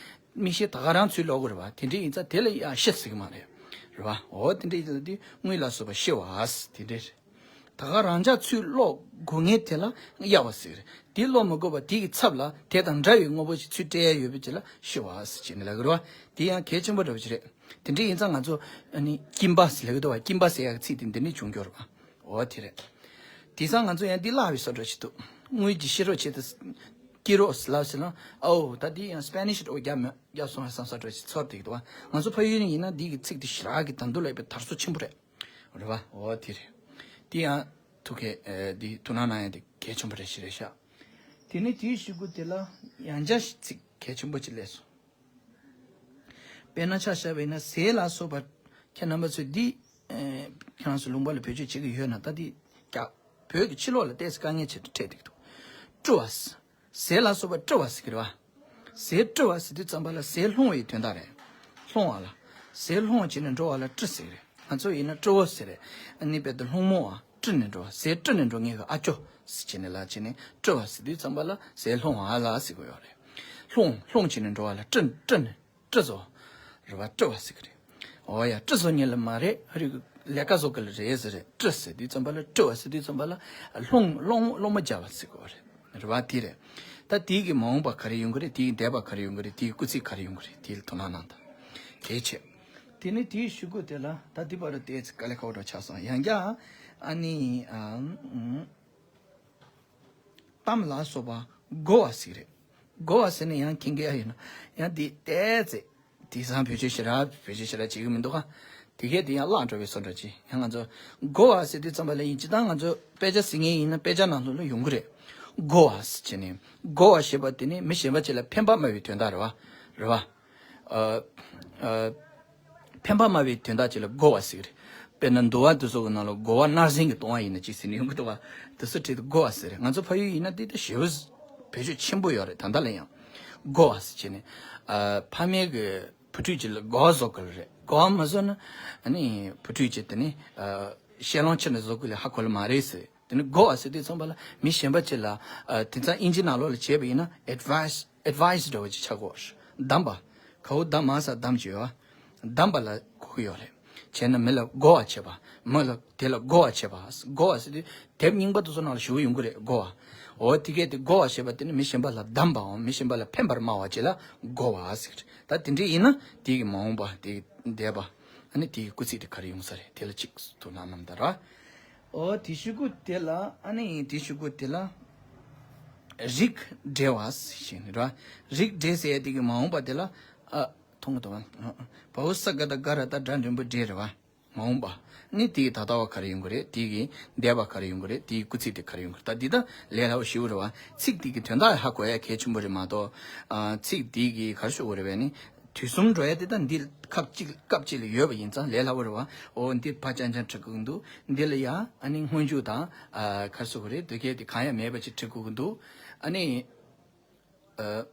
མིག་ཤེལ་ད་ག་རང་ཚུར་སློག་གི་རེད་པ། དེ་འདྲ་ཡིན་ཙང་དེ་ལ་ཡ་ཤི་ཟེར་གི་མ་རེད། རེད་པ། འོ་དེ་འདྲ་ཡིན་ཙང་དེ་དངུལ་ལ་སོགས་པ་ཤི་བ་ཟེར་དེ་འདྲ་རེད། ད་ག་རང་འཇགས་ཚུར་ཀློག་དགོས་ངེས་དེ་ལ་གཡའ་བ་ཟེར་གི་རེད། དེ་ཀློག་མི་དགོས་པ་དེ་གི་ཚབ་ལ་དེ་དང་འདྲ་བའི་དངོས་པོ་ཞིག་ཚུར་སྤྲད་ཡ་ཡོད་པའི་ཆེད་ལ་ཤི་བ་ཟེར་བྱས་ནས་ལབ་གི་རེད་བ། དེ་ཡང་གལ་ཆེན་པོ་འདྲ་བོ་ཞིག་རེད། དེ་འདྲ་ཡིན་ཙང་ང་ཚོ་ཨ་ནི་སྐྱིན་པ་ཟེར་ལབ་གི་འདུག་བ། སྐྱིན་པ་ཟེར་ཡ་གི་ཚིག་དེ་འདི་ནས་བྱུང་རྒྱུ་རེད་བ། འོ་དེ་རེད། དེང་སང་ང་ཚོ་ཡང་འདི་བརླག་པའི་བཟོ་འདྲ་ཞིག་འདུག་དངུལ་གྱི་ཤེས་རོགས་བྱེད་དུ་ཀི་རོ་སི་ལབ་ཟེར་ན། ཨོ་ད་འདི་ཡང་སི་པེ་ནི་ཤི་འགྲོ་རྒྱབ་མེད་རྒྱབ་སོང་བསམ་ས་འདྲ་ཞིག་ཚོར་བསྡད་ཀྱི་འདུག་བ། ང་ཚོ་ཕ་ཡུལ་ནས་ཡིན་ན་འདི་གི་ཚིག་དེ་ཞེ་དྲག་གི་ད་དུང་ལས་པའི་དར་སྲོལ་ཆེན་པོ་རེད། རེད་བ། འོ་དེ་རེད། དེ་ཡང་ཐུགས་ཁས་ཨེ་འདི་ཐུགས་སྣང་གནང་ཡ་དེ་གལ་ཆེན་པོ་རེད་ཞེས་རེད་ཤག་དེ་ནས་དེའི་གཞུག་གུ་དེ་ལ་ཡང་བསྐྱར་ཞིག་ཚིག་གལ་ཆེན་པོ་ཅིག་སླེབས་སོང་། དཔེར་ན་ཆ་བཞག་པ་ཡིན་ན་ཟས་ལ་སོགས་པ། ཁྱེད་རྣམ་པ་ཚོས་འདི་ཨེ་ཁྱེད་རང་ཚོ་ལུང་པ་ལ་བེད་སྤྱོད་བྱེད་ཀྱི་ཡོད་ན། ད་འདི་རྒྱ་བོད་ཀྱི་ཕྱི་ལོགས་ལ་ཏོག་ཙམ་དཀའ་ངལ་ཆེད་དུ་འཕྲད་འདུག་འདུག་སྤྲུལ་བ། ཟས་ལ་སོགས་པ་སྤྲུལ་བ་ཟེར་གྱི་རེད་བ། ཟས་སྤྲུལ་བ་ཟེར་དུས་ཙམ་པ་ལ་ཟས་སློང་བའི་དོན་དག་རེད། སློང་བ་ལ། ཟས་སློང་བྱས་ནས་འགྲོ་བ་ལ་སྤྲུལ་ཟེར་གྱི་རེད། ང་ཚོ་ཡིན་ན་སྤྲུལ་བ་ཟེར་རེད། ཨ་ནི་དཔེ་དེ་སློང་མོ་བ་སྤྲུལ་ནས་འགྲོ་བ། ཟས་སྤྲུལ་ནས་འགྲོ་མཁན་གྱི་ཨ་ཅོ་ཟེར་བྱས་ནས་ལབ་བྱས་ནས་སྤྲུལ་བ་ཟེར་དུས་ཙམ་པ་ལ་ཟས་སློང་བ་ལ་ཟེར་གྱི་ཡོད་རེད། སློང་སློང་བྱས་ནས་འགྲོ་བ་ལ་སྤྲུལ་སྤྲུལ་ནས་སྤྲུལ་བཟོ། རེད་བ། སྤྲུལ་བ་ཟེར་གྱི་རེད། འོ་ཡ། སྤྲུལ་བཟོ་མཁན་ལ་མ་རེད། ཨ་རིག་ལས་ཀ་བཟོ་གི་ལ་རེད་ཟེར་རེད། སྤྲུལ་ཟེར་དུས་ཙམ་པ་ལ། སྤྲུལ་བ་ཟེར་དུས་ཙམ་པ་ལ་སློང་སློང་སློང་མོ་རྒྱག་པ་ཟེར་གྱི་རེད། རེད་བ། དེ་རེད། ད་དེའི་གི་མ་འོངས་པ་ག་རེ་ཡོང་གི་རེད། དེའི་འདས་པ་ག་རེ་ཡོང་གི་རེད། དེའི་སྐུལ་ཚིག་ག་རེ་ཡོང་གི་རེད། དེ་ལ་དོ་སྣང་གནང་དང་། གལ་ཆེ། དེ་ནས་དེའི་གཞུག་གུ་དེ་ལ་ད་འདི་བར་དུ་ཏོག་ཙམ་དཀའ་ལས་ཁག་པོ་འདྲ་ཆགས་སོང་། ཡང་བསྐྱར་ཨ་ནི་ཨ་ཨུམ། གཏམ་ལ་སོགས་པ་གོ་བ་ཟེར་གྱི་རེད། གོ་བ་ཟེར་ནས་ཡང་མཁྱེན་གྱི་ཡ་ཡིན་ན། ཡང་འདི་ཏོག་ཙམ་དེང་སང་བེད་སྤྱོད་ཞེ་དྲག་བེད་སྤྱོད་ཞེ་དྲག་བྱེད་ཀྱི་མི་འདུག་ག་དེ་གས་དེ་ཡང་བརླག་འགྲོ་བའི་བཟོ་འདྲ་ཅིག་ཡང་ང་ཚོ་གོ་བ་ཟེར་དུས་ཙམ་པ་ལ་ཡིན། སྤྱིར་བཏང་ང་ཚོ་དཔེ་ཆ་གཟིགས་མཁན་ཡིན་ན་དཔེ་ཆ་ནང་ལོགས་ལ་ཡོང་གི་རེད། གོ་བ་ཟེར་བྱས་ནས། གོ་བ་ཞེས་པ་དེ་ནི་མི་གཞན་པ་ཅིག་ལ་ཕན་པ་སྨྲ་བའི་དོན་དག་རེད་བ། རེད་བ། ཨ་ཨ་ཕན་པ་སྨྲ་བའི་དོན་དག་ཅིག་ལ་གོ་བ་ཟེར་གྱི་རེད། དཔེར་ན་འདུལ་བ་འདི་ཚོ་གི་ནང་ལ་གོ་བ་སྣར་ཟིན་གྱིས་གཏོང་བ་ཡིན་ན་ཅིག་ཟེར་ནས་ཡོང་གི་འདུག་བ། འདི་ཚོ་བྲིས་ཏེ་གོ་བ་ཟེར་རེད། ང་ཚོ་ཕ་ཡུལ་ཡིན་ན་འདི་ལྟ་ཞེ་པོ་བེད་སྤྱོད་ཆེན་པོ་ཡོད་རེད། ད་ལྟ་ལ་ཡང་གོ་བ་ཟེར་བྱས་ནས། ཨ་ཕ་མེས་ཀྱི་བུ་ཕྲུག་ཅིག་ལ་གོ་བ་བཟོ་དགོས་རེད། གོ་བ་མ་བཟོ་ན་ཨ་ནི་བུ་ཕྲུག་ཅིག་དེ་ནི་ཨ་ཤེས་ལོང་ཆེ་ནས་བཟོ་དགོས་ལས་ཧ་གོ་ལ་མ་རེད་ཟེར། དེ་ནི་གོ་བ་ཟེར་དུས་ཙམ་པ་ལ་མི་གཞན་པ་ཅིག་ལ། ཨ་དེང་སང་ཨིན་ཇི་ནང་ལོགས་ལ་བྱས་པ་ཡིན་ན་ཨེཌ་ཝའི་སི་ཨེཌ་ཝའི་སི་འདྲ་བོ་ཅིག་ཆགས་ཀྱི་ཡོད་རེད། གདམས་པ། གའུ་གདམས་མ་ས་གདམས་ཀྱི་ཡོད། གདམས་པ་ལ་གོ་གི་ཡོད་རེད། བྱས་ན་མི་ལ་གོ་བ་བྱེད་པ། མི་ལ་དེ་ལ་གོ་བ་བྱེད་པ། གོ་བ་ཟེར་དུས་དེབ་རྙིང་པ་དེ་ཚོ་ནང་ལ་ཞུ་གི་ཡོང་གི་རེད། གོ་བ། འོ་དེ་གས་དེ་གོ་བ་ཞེས་པ་དེ་ནི་མི་གཞན་པ་ལ་གདམས་པའམ་མི་གཞན་པ་ལ་ཕན་པར་སྨྲ་བ་ཅིག་ལ་གོ་བ་ཟེར། ད་དེ་འདྲ་ཡིན་ན་དེ་གི་མ་འོངས་པ་དེ་གི་འདས་པ། ཨ་ནི་དེ་གི་སྐུལ་ཚིག་དེ་ག་རེ་ཡོང་ས་རེད། དེ་ལ་གཅིག་ཐུགས་སྣང་གནང་དང་ར། ཨོ་དེ་གཞུག་གུ་དེ་ལ་ཨ་ནི་དེ་གཞུག་གུ་དེ་ལ་རིགས་འགྲེ་བ་ཞེས་ནི་ར། རིགས་འགྲེ་ཟེར་ཡ་དེ་གི་མ་འོངས་པ་དེ་ལ་ཨ་མཐོང་གི་འདུག་བ། བའོ་ས་ག་ད་ག་ར་ད་སྒྲ་འདྲེན་པོ་འགྲེ་རེད་བ། མ་འོངས་པ། ནི་དེ་གི་ད་ལྟ་བ་ག་རེ་ཡོང་གི་རེད། དེ་གི་འདས་པ་ག་རེ་ཡོང་གི་རེད། དེ་གི་སྐུལ་ཚིག་དེ་ག་རེ་ཡོང་གི་རེད། ད་འདི་ད་ལས་སླ་བོ་ཞེ་པོ་རེད་བ། ཚིག་དེ་གི་དོན་དག་ཧ་གོ་ཡ་གལ་ཆེན་པོ་རེད་མ་གཏོགས། ཨ་ཚིག་དེ་གི་ག་རེ་ཞུ་དགོས་རེད་བས་ནི། དུས་གསུམ་འགྲོ་ཡ་དེ་ད་འདི་སྐབས་གཅིག་སྐབས་གཅིག་ལ་ཡོད་པ་ཡིན་ཙང་ལས་སླ་བོ་རེད་བ། འོ་འདི་ཕ་རྐྱང་རྐྱང་འབྲི་དགོས་ཀྱི་འདུག་འདི་ལ་ཡ་ཨ་ནི་སྔོན་འཇུག་དང་། ཨ་ག་རེ་ཞུ་དགོས་རེད། དེ་གས་དེ་གང་ཡང་མེད་པ་ཅིག་འབྲི་དགོས་ཀྱི་འདུག་ཨ་ནི། ཨ།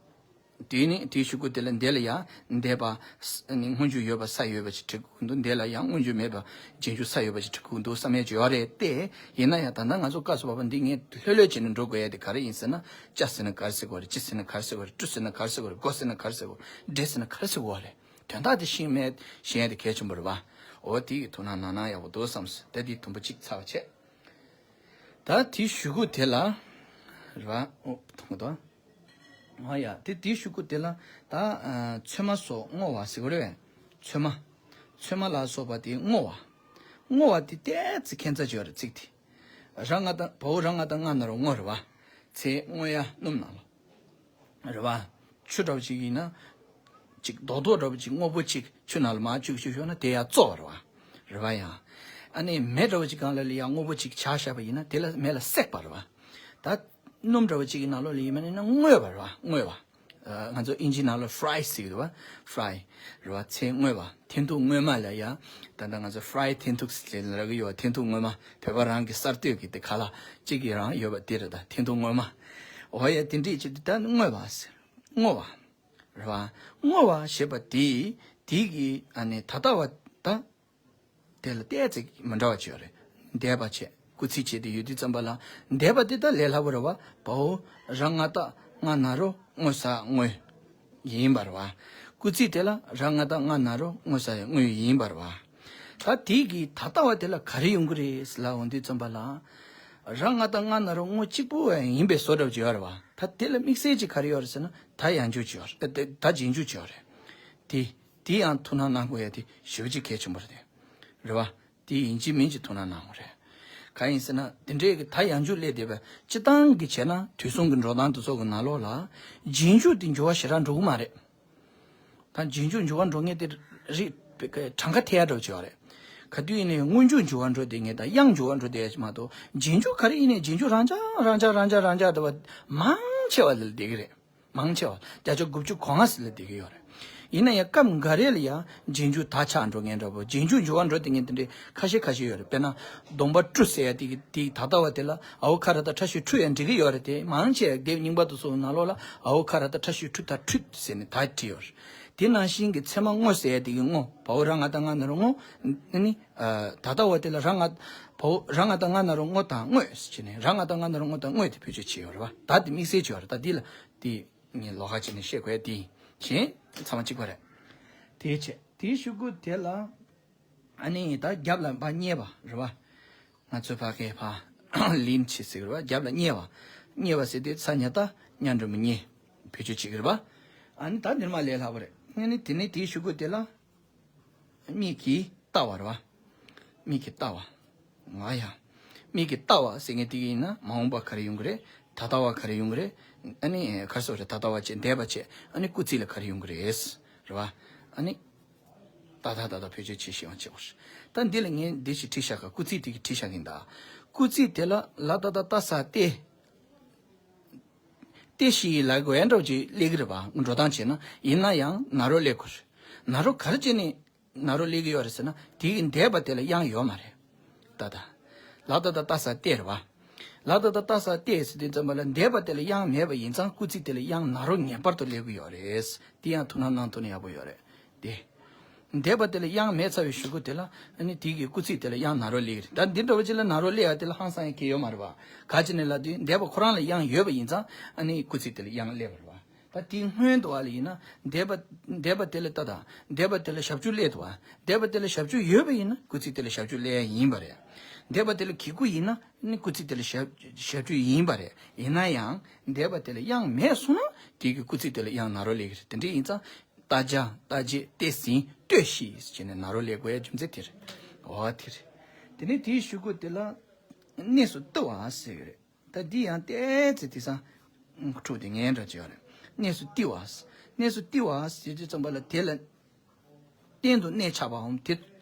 དེ་ནི་དེའི་གཞུག་གུ་དེ་ལ་འདི་ལ་ཡང་འདས་པ་ས་ནི་སྔོན་འཇུག་ཡོད་པ་ས་ཡོད་པ་ཞིག་འབྲི་དགོས་འདུག་འདི་ལ་ཡང་སྔོན་འཇུག་མེད་པ་རྗེས་འཇུག་ས་ཡོད་པ་ཞིག་འབྲི་དགོས་འདུག་བསམ་ཡས་ཅིག་ཡོད་རེད་དེ། ཡིན་ན་ཡང་ད་ལྟ་ང་ཚོ་སྐབས་སུ་བབ་པ་འདི་ངས་ལྷོད་ལྷོད་བྱས་ནས་འགྲོ་དགོས་ཡ་དེ་ག་རེ་ཡིན་ཟེར་ན། ཅ་ཟེར་ན་ག་རེ་ཟེར་དགོས་རེད། ཅི་ཟེར་ན་ག་རེ་ཟེར་དགོས་རེད། ཀྲུ་ཟེར་ན་ག་རེ་ཟེར་དགོས་རེད། འགྲེ་ཟེར་ན་ག་རེ་ཟེར་དགོས་རེད། འགྲེ་ཟེར་ན་ག་རེ་ཟེར་དགོས་རེད། དོན་དག་དེ་ཤེས་མེད་ཤེས་ཡ་དེ་གལ་ཆེན་པོ་རེད་བ། འོ་དེ་ཡི་ཐུགས་སྣང་གནང་ན་ཡག་པོ་འདུག་བསམས། ད་དེ་དུམ་བུ་གཅིག་ཚར་བ་བྱས། ད་དེའི་གཞུག་གུ་དེ་ལ། རེད་བ། ཨོ་མཐོང་གི་འདུག་ཨ་ཡ། དེ་དེའི་གཞུག་གུ་དེ་ལ་ད་ཨ་ཚོད་མ་སོགས་བསྔོ་བ་ཟེར་གི་རེད་བས། ཚོད་མ། ཚོད་མ་ལ་སོགས་པ་དེ་བསྔོ་བ། བསྔོ་བ་དེ་ཏོག་ཙམ་ཁྱད་མཚར་ཅིག་ཡོད་རེད། ཚིག་དེ། ར་ང་ད་བའོ་ར་ང་ད་ང་ན་རོ་བསྔོ་རེད་བ། ཚེ་བསྔོ་ཡ་སྣུམ་ནང་ལ། རེད་བ། ཆུ་འདྲ་བོ་ཅིག་ཡིན་ན། ཅིག་རྡོག་རྡོག་འདྲ་བོ་ཅིག་སྔོ་པོ་ཅིག་ཆུ་ནང་ལ་མར་བཅུག་བཅུག་ཤོག་ན་དེ་ཡར་བཙོ་བ་རེད་བ། རེད་བ་ཡ། ཨ་ནི་མེ་འདྲ་བོ་ཅིག་སྒང་ལ་ལ་ཡ་སྔོ་པོ་ཅིག་བྱ་བཞག་པ་ཡིན་ན་དེ་ལ་མེ་ལ་བསྲེག་པ་རེད་བ། ད་སྣུམ་འདྲ་བོ་ཅིག་གི་ནང་ལོགས་ལ་ཡིན་པ་ཡིན་ན་བསྔོས་པ་རེད་བ། བསྔོས་པ། ཨ་ང་ཚོ་ཨིན་ཇི་ནང་ལ་ཕ་རའི་ཟེར་གི་འདུག་བ། ཕ་རའི། རེད་བ། ཚལ་བསྔོས་པ། འཐེན་ཐུག་བསྔོས་མ་ལ་ཡ། ད་ལྟ་ང་ཚོ་ཕ་རའི་འཐེན་ཐུག་ཟེར་ལབ་ཀྱི་ཡོད་བ། འཐེན་ཐུག་བསྔོས་མ། བོད་པ་རང་གི་གསར་གཏོད་ཀྱི་དེ་ཁ་ལག་གཅིག་གི་རང་ཡོད་པ་དེ་རེད། ད་འཐེན་ཐུག་བསྔོས་མ། འོ་ཡ། དེ་འདྲས་ཅིག་ད་བསྔོས་པ་ཟེར། བསྔོ་བ། རེད་བ། བསྔོ་བ་ཞེས་པ་དེ། དེ་གི་ཨ་ནི་ད་ལྟ་བ་ད། དེ་ལ་ཏོག་ཙམ་མི་འདྲ་བ་ཅིག་ཡོད་རེད། འདས་པ་བྱས། སྐུལ་ཚིག་བྱས་ཏེ་ཡོད་དུས་ཙམ་པ་ལ། འདས་པ་དེ་ད་ལས་སླ་པོ་རེད་བ། བའོ། ར་ང་ད་ང་ན་རོ་བསྔོ་ས་བསྔོས། ཡིན་པ་རེད་བ། སྐུལ་ཚིག་དེ་ལ་ར་ང་ད་ང་ན་རོ་བསྔོ་ས་བསྔོས་ཡིན་པ་རེད་བ། ད་དེ་གི་ད་ལྟ་བ་དེ་ལ་ག་རེ་ཡོང་གི་རེད་ལབ་འོང་དུས་ཙམ་པ་ལ། ར་ང་ད་ང་ན་རོ་ང་གཅིག་པུ་ཡིན་པའི་བཟོ་འདྲ་ཅིག་ཡོད་རེད་བ། ད་དེ་ལ་དམིགས་བསལ་གྱི་ག་རེ་ཡོད་རེད་ཟེར་ན། ད་ཡང་འཇུག་ཅིག་ཡོད་རེད། ད་ད་རྗེས་འཇུག་ཅིག་ཡོད་རེད། དེ་དེ་ཡང་ཐུགས་སྣང་གནང་དགོས་ཡ་དེ་ཞེ་པོ་ཅིག་གལ་ཆེན་པོ་རེད། རེད་བ། དེ་ཡིན་གཅིག་མིན་གཅིག་ཐུགས་སྣང་གནང་དགོས་རེད། གང་ཡིན་ཟེར་ན། དེ་འདྲའི་གི་ད་ཡང་འཇུག་སླེབས་བསྡད་པ་སྤྱིར་བཏང་གི་བྱས་ན། དུས་གསུམ་གྱི་འགྲོ་སྟངས་དེ་ཚོ་གི་ནང་ལོགས་ལ་རྗེས་འཇུག་དེ་འགྱུར་བ་ཞེ་དྲག་འགྲོ་གི་མ་རེད། ད་རྗེས་འཇུག་འགྱུར་བ་འགྲོ་མཁན་དེ་རིགས་གྲངས་ཀ་ཐེབས་ཡ་འདྲ་བོ་ཅིག་ཡོད་རེད། ག་དུས་ཡིན་ནའི་སྔོན་འཇུག་འགྱུར་བ་འགྲོ་བསྡད་མཁན་དང་། ཡང་འགྱུར་བ་འགྲོ་བསྡད་ཡ་ཅིག་མ་གཏོགས། རྗེས་འཇུག་ག་རེ་ཡིན་ནའི་རྗེས་འཇུག་རང་འཇགས་རང་འཇགས་རང་འཇགས་རང་འཇགས་འདྲ་བ་མང་ཆེ་བ་ལ་བསྡད་ཀྱི་རེད། མང་ཆེ་བ། བརྒྱ་ཆ་དགུ་བཅུ་གོ་ལྔ་ཙམ་ལ་བསྡད་ཀྱི་ཡོད་རེད། ཡིན་ན་ཡང་སྐབས་འགའ་རེ་ལ་ཡང་རྗེས་འཇུག་དག་ཆགས་འགྲོ་མཁན་འདྲ་བོ། རྗེས་འཇུག་འགྱུར་བ་འགྲོ་བསྡད་མཁན་དེ་འདྲའི་ཁ་ཤས་ཁ་ཤས་ཡོད་རེད། དཔེར་ན། གདོང་པ་བཀྲུ་ཟེར་ཡ་དེ་གི་དེ་ད་ལྟ་བ་དེ་ལ་འ་འོ་ཁ་ར་བཏགས་ཁྲ་ཞབས་ཀྱུ་ཁྲུ་ཡང་འབྲི་གི་ཡོད་རེད་དེ། མང་ཆེ་བ་དེབ་རྙིང་པ་དེ་ཚོ་ནང་ལོགས་ལ་འ་འོ་ཁ་ར་བཏགས་ཁྲ་ཞབས་ཀྱུ་ཁྲུ་དང་ཁྲུད་ཟེར་ནས་ད་བྲིས་ཡོད་རེད། དེ་ནང་བཞིན་གྱི་ཚད་མ་དངོས་ཟེར་ཡ་དེ་གི་དངོས། བ་འོག་ར་ང་བཏགས་ང་ན་རོ་དངོས། ཨ་ནི། ཨ། ད་ལྟ་བ་དེ་ལ་ར་ང་། བ་འོག་ར་ང་བཏགས་ང་ན་རོ་དངོས་དང་དངོས་ཟེར་ནས། ར་ང་བཏགས་ང་ན་རོ་དངོས་དང་དངོས་དེ་བེད་སྤྱོད་བྱས་ཡོད་རེད་བ། ད་དེ་དམིགས་བསལ་བྱས་ཡོད་རེད། ད་འདི་ལ་དེ། ངས་ལོགས་ཀ་བྱས་ནས་བཤད་དགོས་ཡ་དེ་ཡིན། གཞན་ཚང་མ་གཅིག་པ་རེད། དེའི་ཆེད་དེའི་གཞུག་གུ་དེ་ལ། ཨ་ནི་ད་རྒྱབ་ལ་ཕར་བསྙེས་པ་རེད་བ། ང་ཚོས་ཕ་གིར་ཕར་ལིན་བྱེད་ཟེར་གི་རེད་བ། རྒྱབ་ལ་བསྙེས་པ། བསྙེས་པ་ཟེར་དུས་ས་ཉ་བཏགས་སྙ་འགྲེང་བུ་སྙེ། བེད་སྤྱོད་བྱེད་ཀྱི་རེད་བ། ཨ་ནི་ད་འདིར་མ་ལས་སླ་པོ་རེད། ཨ་ནི་དེ་ནས་དེའི་གཞུག་གུ་དེ་ལ། མིག་གིས་ལྟ་བ་རེད་བ། མིག་གིས་ལྟ་བ། ང་ཡ། མིག་གིས་ལྟ་བ་ཟེར་མཁན་དེ་གི་ཡིན་ན། མ་འོངས་པ་ག་རེ་ཡོང་གི་རེད། ད་ལྟ་བ་ག་རེ་ཡོང་གི་རེད། ཨ་ནི་ག་རེ་ཟེར་དགོས་རེད། ད་ལྟ་བ་བྱས། འདས་པ་བྱས། ཨ་ནི་སྐུལ་ཚིག་ལ་ག་རེ་ཡོང་གི་རེད། རེད་བ། ཨ་ནི། ད་ལྟ་ད་ལྟ་བེད་སྤྱོད་བྱེད་ཤེས་པ་བྱེད་དགོས་རེད། ད་འདི་ལ་ངས་འདི་ཞིག་བྲིས་བཞག་ག་སྐུལ་ཚིག་དེ་གི་བྲིས་བཞག་གིན་ད། སྐུལ་ཚིག་དེ་ལ་ལ་ཏ་བཏགས་ལྟ་ས་སྟེ། སྟེ་ཞེས་ལབ་དགོས་ཡ་འདྲ་བོ་ཅིག་སླེབས་ཀྱི་རེད་བ། འགྲོ་སྟངས་བྱས་ན། ཡིན་ན་ཡང་ན་རོ་སླེབས་དགོས་རེད། ན་རོ་ག་རེ་བྱས་ནས་ན་རོ་སླེབས་ཀྱི་ཡོད་རེད་ཟེར་ན། དེ་གི་འདས་པ་དེ་ལ་དབྱངས་ཡོད་མ་རེད། ད་ལྟ། ལ་ཏ་བཏགས་ལྟ་ས་སྟེ་རེད་བ། ལ་ཏ་བཏགས་ལྟ་ས་སྟེ་ཟེར་དུས་ཙམ་པ་ལ་འདས་པ་དེ་ལ་དབྱངས་མེད་པ་ཡིན་ཙང་སྐུལ་ཚིག་དེ་ལ་དབྱངས་ན་རོ་ངེས་པར་དུ་སླེབས་ཀྱི་ཡོད་རེད། དེ་ཡང་ཐུགས་སྣང་གནང་ཐུབ་ན་ཡག་པོ་ཡོད་རེད། དེ། འདས་པ་དེ་ལ་དབྱངས་མེད་ཚར་བའི་གཞུག་གུ་དེ་ལ། ཨ་ནི་དེ་གི་སྐུལ་ཚིག་དེ་ལ་དབྱངས་ན་རོ་སླེབས་ཀྱི་རེད། ད་འདི་འདྲ་བོ་ཅིག་ལ་ན་རོ་སླེབས་ཡ་དེ་ལ་ཧང་སང་ཡ་གང་ཡང་ཡོད་མ་རེད་བ། ག་ཅི་ནས་ལབ་དུས་འདས་པ་ཁོ་རང་ལ་དབྱངས་ཡོད་པ་ཡིན་ཙང་། ཨ་ནི་སྐུལ་ཚིག་དེ་ལ་དབྱངས་སླེབས་པ་རེད་བ། ད་དེའི་སྔོན་དུ་བ་ལ་ཡིན་ན། འདས་པ། འདས་པ་དེ་ལ་ལྟ་དང་། འདས་པ་དེ་ལ་ཞབས་ཀྱུ་སླེབས་འདུག་བ། འདས་པ་དེ་ལ་ཞབས་ཀྱུ་ཡོད་པ་ཡིན་ན་སྐུལ་ཚིག་དེ་ལ་ཞབས་ཀྱུ་སླེབས་ཡ་ཡིན་པ་རེད། འདས་པ་དེ་ལ་གི་གུ་ཡིན་ན་ནི་སྐུལ་ཚིག་དེ་ལ་ཞབས། ཞབས་ཀྱུ་ཡིན་པ་རེད། ཡིན་ན་ཡང་འདས་པ་དེ་ལ་དབྱངས་མེད་སོང་ན་དེ་གི་སྐུལ་ཚིག་དེ་ལ་དབྱངས་ན་རོ་སླེབས་ཀྱི་རེད། དེ་འདྲ་ཡིན་ཙང་། ལྟ་བྱ། ལྟ་བྱེད། ལྟས་ཟིན། ལྟོས་ཤིག་ཅེས་ནས་ན་རོ་སླེབས་དགོས་ཡ་རྒྱུ་མཚན་དེ་རེད། འོ་དེ་རེད། དེ་ནས་དེའི་གཞུག་གུ་དེ་ལ་གནས་སུ་བཏུ་བ་ཟེར་གྱི་རེད། ད་འདི་ཡང་ཏོག་ཙམ་དེང་སང་འཁྲུག་དེ་ངན་འདྲ་ཅིག་ཡོད་རེད། གནས་སུ་བཏུ་བ། གནས་སུ་བཏུ་བ་ཟེར་དུས་ཙམ་པ་ལ་དེ་ལ་གཏན་དུ་གནས་ཆགས་པའམ། དེ་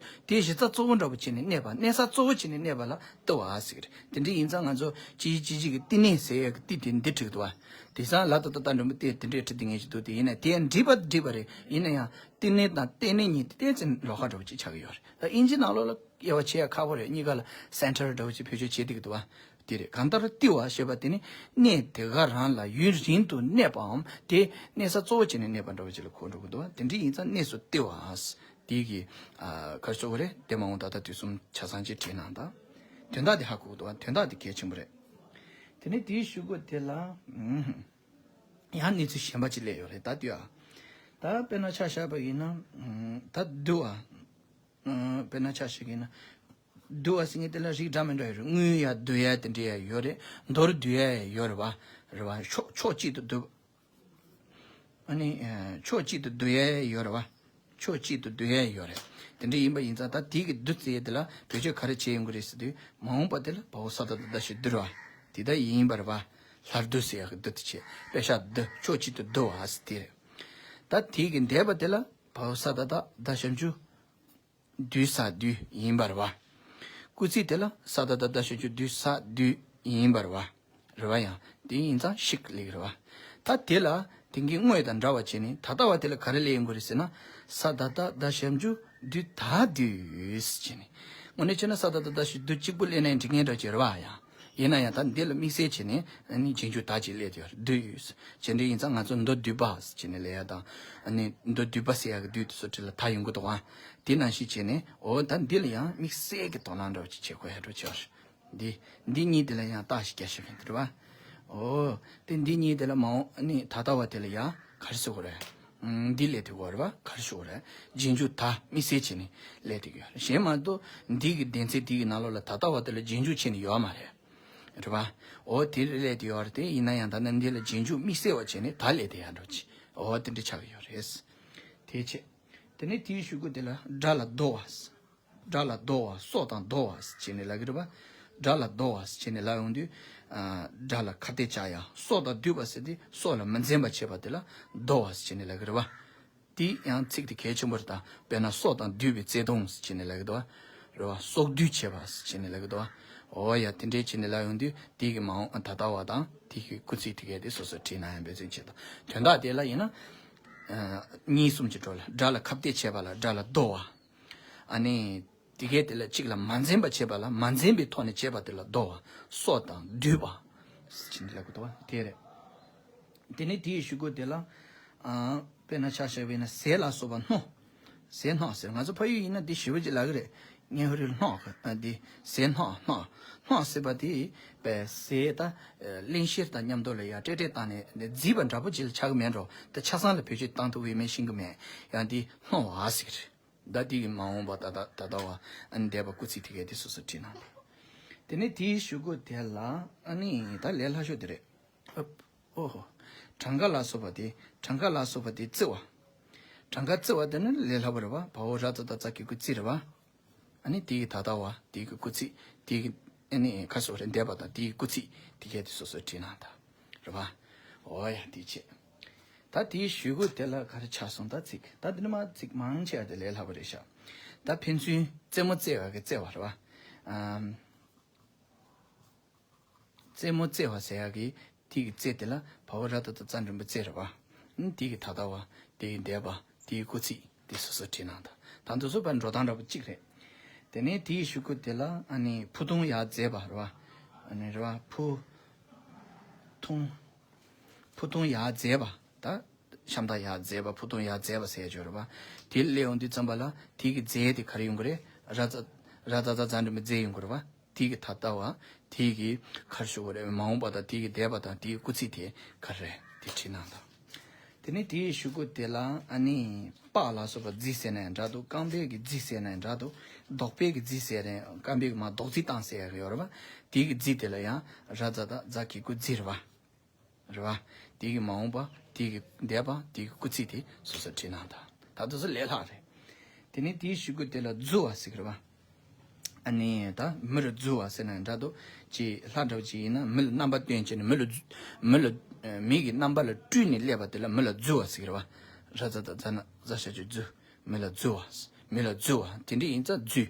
དེའི་གཞི་རྩ་གཙོ་བོ་འདྲ་པོ་བྱས་ནས་གནས་པ། གནས་ས་གཙོ་བོ་བྱས་ནས་གནས་པ་ལ་བཏུ་བ་ཟེར་གྱི་རེད། དེ་འདྲ་ཡིན་ཙང་ང་ཚོ་ཅི་ཞིག་ཅི་ཞིག་གི་བསྟི་གནས་ཟེར་ཡག་གི་བསྟི་དེ་འདི་བྲིས་འདུག་བ། དེང་སང་ལ་ཏ་བཏགས་ལྟ་འགྲེང་བུ་ལྟེ་དེ་འདྲས་བྲིས་དེ་ངས་ཅིག་འདུག་དེ་ཡིན་ན་དེ་འགྲིག་པ་འགྲིག་པ་རེད། ཡིན་ན་ཡང་བསྟི་གནས་དང་ལྟེ་གནས་གཉིས་དེ་ཏོག་ཙམ་ལོགས་ཀ་འདྲ་པོ་ཅིག་ཆགས་ཀྱི་ཡོད་རེད། ད་དབྱིན་ཇི་ནང་ལོགས་ལ་དབྱེ་བ་ཕྱེ་ཡ་ཁག་པོ་རེད། གཉིས་ཀ་ལ་སེན་ཊར་འདྲ་པོ་ཅིག་བེད་སྤྱོད་བྱེད་བསྡད་ཀྱི་འདུག་བ། དེ་རེད། གང་ལྟར་བསྟི་བ་ཞེས་པ་དེ་ནི་གནས་དེ་ག་རང་ལ་ཡུན་རིང་དུ་གནས་པའམ། དེ་གནས་ས་གཙོ་བོ་བྱས་ནས་གནས་པ་འདྲ་པོ་ཅིག་ལ་གོ་འགྲོ་གི་འདུག་བ། དེ་འདྲ་ཡིན་ཙང་གནས་སུ་བསྟི་བ། དེ་གི། ཨ། ག་རེ་ཟེར་དགོས་རེད། དེ་མ་འོངས་ད་ལྟ་དུས་གསུམ་ཆ་ཚང་ཅིག་བྲིས་གནང་དང་། དོན་དག་དེ་ཧ་གོ་གི་འདུག་བ། དོན་དག་དེ་གལ་ཆེན་པོ་རེད། དེ་ནས་དེའི་གཞུག་གུ་དེ་ལ། ཨུམ། ཡང་གནས་ཚུལ་གཞན་པ་ཅིག་སླེབས་ཡོད་རེད། ད་དུས་ཨ། ད་དཔེར་ན་ཆ་བཞག་པ་ཡིན་ན། ཨུམ། ད་བསྡུ་བ། ཨུམ། དཔེར་ན་ཆ་བཞག་ཡིན་ན། བསྡུ་བ་ཟེར་མཁན་དེ་ལ་རིགས་འདྲ་མི་འདྲ་ཡོད་རེད། དངུལ་ཡ་བསྡུ་ཡ་དེ་འདྲ་ཡ་ཡོད་རེད། མདོར་བསྡུ་ཡ་ཡ་ཡོད་རེད་བ། རེད་བ། ཕྱོགས་ཕྱོགས་གཅིག་ཏུ་བསྡུ། ཨ་ནི། ཨ། ཕྱོགས་གཅིག་ཏུ་བསྡུ་ཡ་ཡོད་རེད་བ། ཕྱོགས་གཅིག་ཏུ་བསྡུ་ཡ་ཡོད་རེད། དེ་འདྲ་ཡིན་པ་ཡིན་ཙང་ད་དེ་གི་བསྡུ་ཟེར་ཡ་དེ་ལ་བེད་སྤྱོད་ག་རེ་བྱས་ཡོང་གི་རེད་ཟེར་དུས། མ་འོངས་པ་དེ་ལ་བའོ་ས་ད་བཏགས་སྡ་ཞབས་ཀྱུ་བསྡུ་རེད་བ། དེ་ལྟར་ཡིན་པ་རེད་བ། སླར་བསྡུ་ཟེར་ཡ་གི་བསྡུ་དེ་བྱས། པད་ཤ་བསྡུ། ཕྱོགས་གཅིག་ཏུ་བསྡུ་བ་ཟེར་དེ་རེད། ད་དེ་གི་འདས་པ་དེ་ལ་བའོ་ས་ད་བཏགས་སྡ་ཞབས་ཀྱུ། བསྡུ་ས་བསྡུས་ཡིན་པ་རེད་བ། སྐུལ་ཚིག་དེ་ལ་ས་ད་བཏགས་སྡ་ཞབས་ཀྱུ་བསྡུ་ས་བསྡུས་ཡིན་པ་རེད་བ། རེད་བ། ཡང་དེ་ཡིན་ཙང་ཤིག་ལེགས་རེད་བ། ད་དེ་ལ་དེང་གི་དངོས་དང་འདྲ་བ་བྱས་ནས་ད་ལྟ་བ་དེ་ལ་ག་རེ་སླེབས་ཡོང་གི་རེད་ཟེར་ན། ས་ད་བཏགས་སྡ་ཞབས་ཀྱུ་བསྡུ་ད་བསྡུས་བྱས་ནས། དངོས་གནས་བྱས་ན་ས་ད་བཏགས་སྡ་ཞབས་ཀྱུ་བསྡུ་གཅིག་པུ་སླེབས་ན་འགྲིག་མཁན་འདྲ་ཅིག་རེད་བ། ཡང་ཡིན་ན་ཡང་ད་འདི་ལ་དམིགས་བསལ་བྱས་ནས་ཨ་ནི་རྗེས་འཇུག་ད་ཅིག་སླེབས་ཡོད་རེད། བསྡུས་བྱས་འདྲ་ཡིན་ཙང་ང་ཚོ་མདོ་བསྡུས་པ་བྱས་ནས་སླེབས་ཡ་དང་། ཨ་ནི་མདོ་བསྡུས་པ་ཟེར་ཡ་གི་བསྡུས་དེ་ཚོ་འབྲི་ལ་ད་ཡོང་གི་འདུག་ཨ། དེ་ནང་བཞིན་བྱས་ནས། འོ་ད་འདི་ལ་ཡང་དམིགས་བསལ་གྱི་དོ་སྣང་འདྲ་བ་ཅིག་བྱེད་དགོས་ཡ་འདྲ་བྱས་པ་རེད། འདི་འདི་གཉིས་དེ་ལ་ཡང་རྟགས་ཤིག་རྒྱག་ཤེས་མཁན་དེ་རེད་བ། འོ། དེ་འདི་གཉིས་དེ་ལ་མ་འོངས་ནི་ད་ལྟ་བ་དེ་ལ་ཡང་ག་རེ་ཟེར་དགོས་རེད། འདི་ལས་དེ་གོ་རེད་བ། གར་ཤོག་རེད། རྗེས་འཇུག་ད་དམིགས་བསལ་བྱས་ནས་ལས་དེ་གོ་རེད། གཞན་མ་གཏོགས་འདི་གི་སྡེ་ཚན་འདི་གི་ནང་ལོགས་ལ་ད་ལྟ་བ་དེ་ལ་རྗེས་འཇུག་བྱས་ནས་ཡོད་མ་རེད། རེད་བ། འོ་དེ་ལས་དེ་ཡོད་རེད། དེ་ཡིན་ན་ཡང་ད་ནི་འདི་ལ་རྗེས་འཇུག་དམིགས་བསལ་བ་བྱས་ནས་ད་ལས་དེ་ཡང་འགྲོ་ཅི། འོ་དེ་འདྲ་ཆགས་ཀྱི་ཡོད་རེད། དེ་བྱས། དེ་ནས་དེའི་གཞུག་གུ་དེ་ལ་དགྲ་ལ་བཟློག་པ། དགྲ་ལ་བཟློག་པ། སྲོག་དང་བཟློག་པ་ཟེར་བྱས་ནས་ལབ་ཀྱི་རེད་བ། དགྲ་ལ་བཟློག་པ་ཟེར་བྱས་ནས་ལབ་ཡོང་དུས། ཨ། དགྲ་ལ་ཁ་གཏད་བཅག་ཡ། སྲོག་དང་བསྡུས་པ་ཟེར་དུས་སྲོག་ལ་མི་འཛེམ་པ་བྱེད་པ་དེ་ལ་བཟློག་པ་ཟེར་བྱས་ནས་ལབ་ཀྱི་རེད་བ། དེ་ཡང་ཚིག་དེ་གལ་ཆེན་པོ་རེད་ད། དཔེར་ན་སྲོག་དང་བསྡུས་པའི་བརྩེ་དུང་ཟེར་བྱས་ནས་ལབ་ཀྱི་འདུག་བ། རེད་བ། སྲོག་བསྡུས་བྱས་པ་ཟེར་བྱས་ནས་ལབ་ཀྱི་འདུག་བ། འོ་ཡ། དེ་འདྲས་བྱས་ནས་ལབ་ཡོང་དུས་དེ་གི་མ་འོངས་ད་ལྟ་བ་དང་དེ་གི་སྐུལ་ཚིག་དེ་གས་དེ་སོ་སོ་བྲིས་ན་ཡང་འབད་བརྩོན་བྱེད་དང་། དོན་དག་དེ་ལ་ཡིན་ན། ཨ། གཉིས་གསུམ་གྱི་འགྲོ་ལ། དགྲ་ལ་ཁ་གཏད་བྱས་པ་ལ་དགྲ་ལ་བཟློག་པ། ཨ་ནི། དེ་གས་དེ་ལ་གཅིག་ལ་མ་འཛེམ་པ་བྱེད་པ་ལ་མ་འཛེམ་པའི་ཐོག་ནས་བྱེད་པ་དེ་ལ་བཟློག་པ། སྲོག་དང་བསྡུས་པ། ཟེར་ནས་ལབ་ཀྱི་འདུག་བ། དེ་རེད། དེ་ནས་དེའི་གཞུག་གུ་དེ་ལ། ཨ། དཔེར་ན་ཆ་བཞག་པ་ཡིན་ན་ཟས་ལ་སོགས་པ་སྣོག་ཟས་སྣོག་ཟེར། ང་ཚོ་ཕ་ཡུལ་ཡིན་ན་འདི་ཞེ་པོ་ཅིག་ལབ་ཀྱི་རེད། སྔས་ཧོ་རི་སྣོག་ཨ། འདི་ཟས་སྣོག་སྣོག་སྣོག་ཟེར་བ་དེ་པས་ཟས་ད་གླེང་གཞས་དང་མཉམ་དུ་ལ་ཡ་ཏྲེ་ཏྲེ་བཏང་ནས་འདི་བརྫིས་པ་འདྲ་པོ་ཅིག་ལ་ཆགས་ཀྱི་མེད་འགྲོ། ད་ཆ་ཚང་ལ་བེད་སྤྱོད་བཏང་ཐུབ་ཀྱི་མེད་ཤེས་ཀྱི་མེད། ཡང་འདི་སྣོག་པ་ཟེར་གྱི་རེད། ད་དེ་གི་མ་འོངས་པ་ད་ལྟ་ད་ལྟ་བ་ཨ་ནི་འདས་པ་སྐུལ་ཚིག་དེ་གས་དེ་སོ་སོ་བྲིས་གནང་དང་། དེ་ནས་དེའི་གཞུག་གུ་དེ་ལ་ཨ་ནི་ད་ལས་སླ་ཤོས་དེ་རེད། ཨོ་ཧོ། གྲངས་ཀ་ལ་སོགས་པ་དེ། གྲངས་ཀ་ལ་སོགས་པ་དེ་བརྩི་བ། གྲངས་ཀ་བརྩི་བ་དེ་ནི་ལས་སླ་པོ་རེད་བ། བ་འོག་ར་ཙ་ད་ཙ་གི་གུ་ཙི་རེད་བ། ཨ་ནི་དེ་གི་ད་ལྟ་བ། དེ་གི་སྐུལ་ཚིག་དེ་གི་ཨ་ནི་ཁ་སོགས་རེད། འདས་པ་དང་དེ་གི་སྐུལ་ཚིག་དེ་གས་དེ་སོ་སོ་བྲིས་གནང་དང་། རེད་བ། འོ་ཡ། དེ་བྱས། ད་དེའི་གཞུག་གུ་དེ་ལ་ག་རེ་ཆགས་སོང་། ད་ཚིག་ད་འདི་ནི་མ་ཚིག་མང་ཆེ་བ་དེ་ལས་སླ་པོ་རེད་ཤག་ད་ཕན་ཚུན་རྩེད་མོ་རྩེ་བ་གི་རྩེ་བ་རེད་བ། ཨམ། རྩེད་མོ་རྩེ་བ་ཟེར་ཡག་གི་དེ་གི་རྩེ་དེ་ལ་བ་འོག་ར་ཏ་ཏ་ཙ་འགྲེང་བུ་རྩེ་རེད་བ། ཨ་ནི་དེ་གི་ད་ལྟ་བ། དེ་གི་འདས་པ། དེ་གི་སྐུལ་ཚིག་དེ་སོ་སོ་བྲིས་གནང་དང་། ད་འདི་ཚོ་བར་འགྲོ་སྟངས་འདྲ་པོ་གཅིག་རེད། དེ་ནས་དེའི་གཞུག་གུ་དེ་ལ་ཨ་ནི་ཕུ་ཐུང་ཡར་འཛེགས་པ་རེད་བ། ཨ་ནི་རེད་བ། ཕུ་ཐུང་། ཕུ་ཐུང་ཡར་འཛེགས་པ། ད་ཤམ་ཐབས་ཡར་འཛེགས་པ། ཕུ་ཐུང་ཡར་འཛེགས་པ་ཟེར་ཡ་ཅིག་ཡོད་རེད་བ། དེ་སླེབས་ཡོང་དུས་ཙམ་པ་ལ་དེ་གི་རྫས་དེ་ག་རེ་ཡོང་གི་རེད། ར་ཙ། ར་ཙ་ཙ་ཙ་འགྲེང་བུ་རྫས་ཡོང་གི་རེད་བ། དེ་གི་ད་ལྟ་བ། དེ་གི་ག་རེ་ཞུ་དགོས་རེད། མ་འོངས་པ་དང་དེ་གི་འདས་པ་དང་དེ་གི་སྐུལ་ཚིག་དེ་ག་རེ་རེད། དེ་བྲིས་གནང་དང་། དེ་ནས་དེའི་གཞུག་གུ་དེ་ལ་ཨ་ནི་པགས་ལ་སོགས་པ་རྫི་ཟེར་ན་ཡང་འདྲ་འདུག་རྐང་པའི་གི་རྫི་ཟེར་ན་ཡང་འདྲ་འདུག་རྡོག་པའི་གི་རྫི་ཟེར་ན་ཡང་། རྐང་པའི་གི་མར་རྡོག་རྫི་བཏང་ཟེར་ཡག་ཡོད་རེད་བ། དེ་གི་རྫི་དེ་ལ་ཡང་ར་ཙ་ད་ཛ་གི་གུ་རྫི་རེད་བ། རེད་བ། དེ་གི་མ་འོངས་པ། དེ་གི་འདས་པ། དེ་གི་སྐུལ་ཚིག་དེ་སོ་སོ་བྲིས་གནང་དང་། ད་དེ་ཚོ་ལས་སླ་རེད། དེ་ནས་དེའི་གཞུག་གུ་དེ་ལ་རྫུ་བ་ཟེར་གི་རེད་བ། ཨ་ནི་ད་མི་ལ་རྫུ་བ་ཟེར་ན་འདྲ་འདུག་ཅེས་ལྷ་འདྲ་བོ་ཅིག་ཡིན་ན་མི་ལ་རྣམ་པ་སྟོན་བྱས་ནས་མི་ལ་རྫུ། མི་ལ། མི་གི་རྣམ་པ་ལ་སྤྲུལ་ནས་སླེབས་པ་དེ་ལ་མི་ལ་རྫུ་བ་ཟེར་གི་རེད་བ། ར་ཙ་ད་ཛ་ན་ཛ་ཞབས་ཀྱུ་རྫུ། མི་ལ་རྫུ་བ། མི་ལ་རྫུ་བ། དེ་འདྲ་ཡིན་ཙང་རྫུས།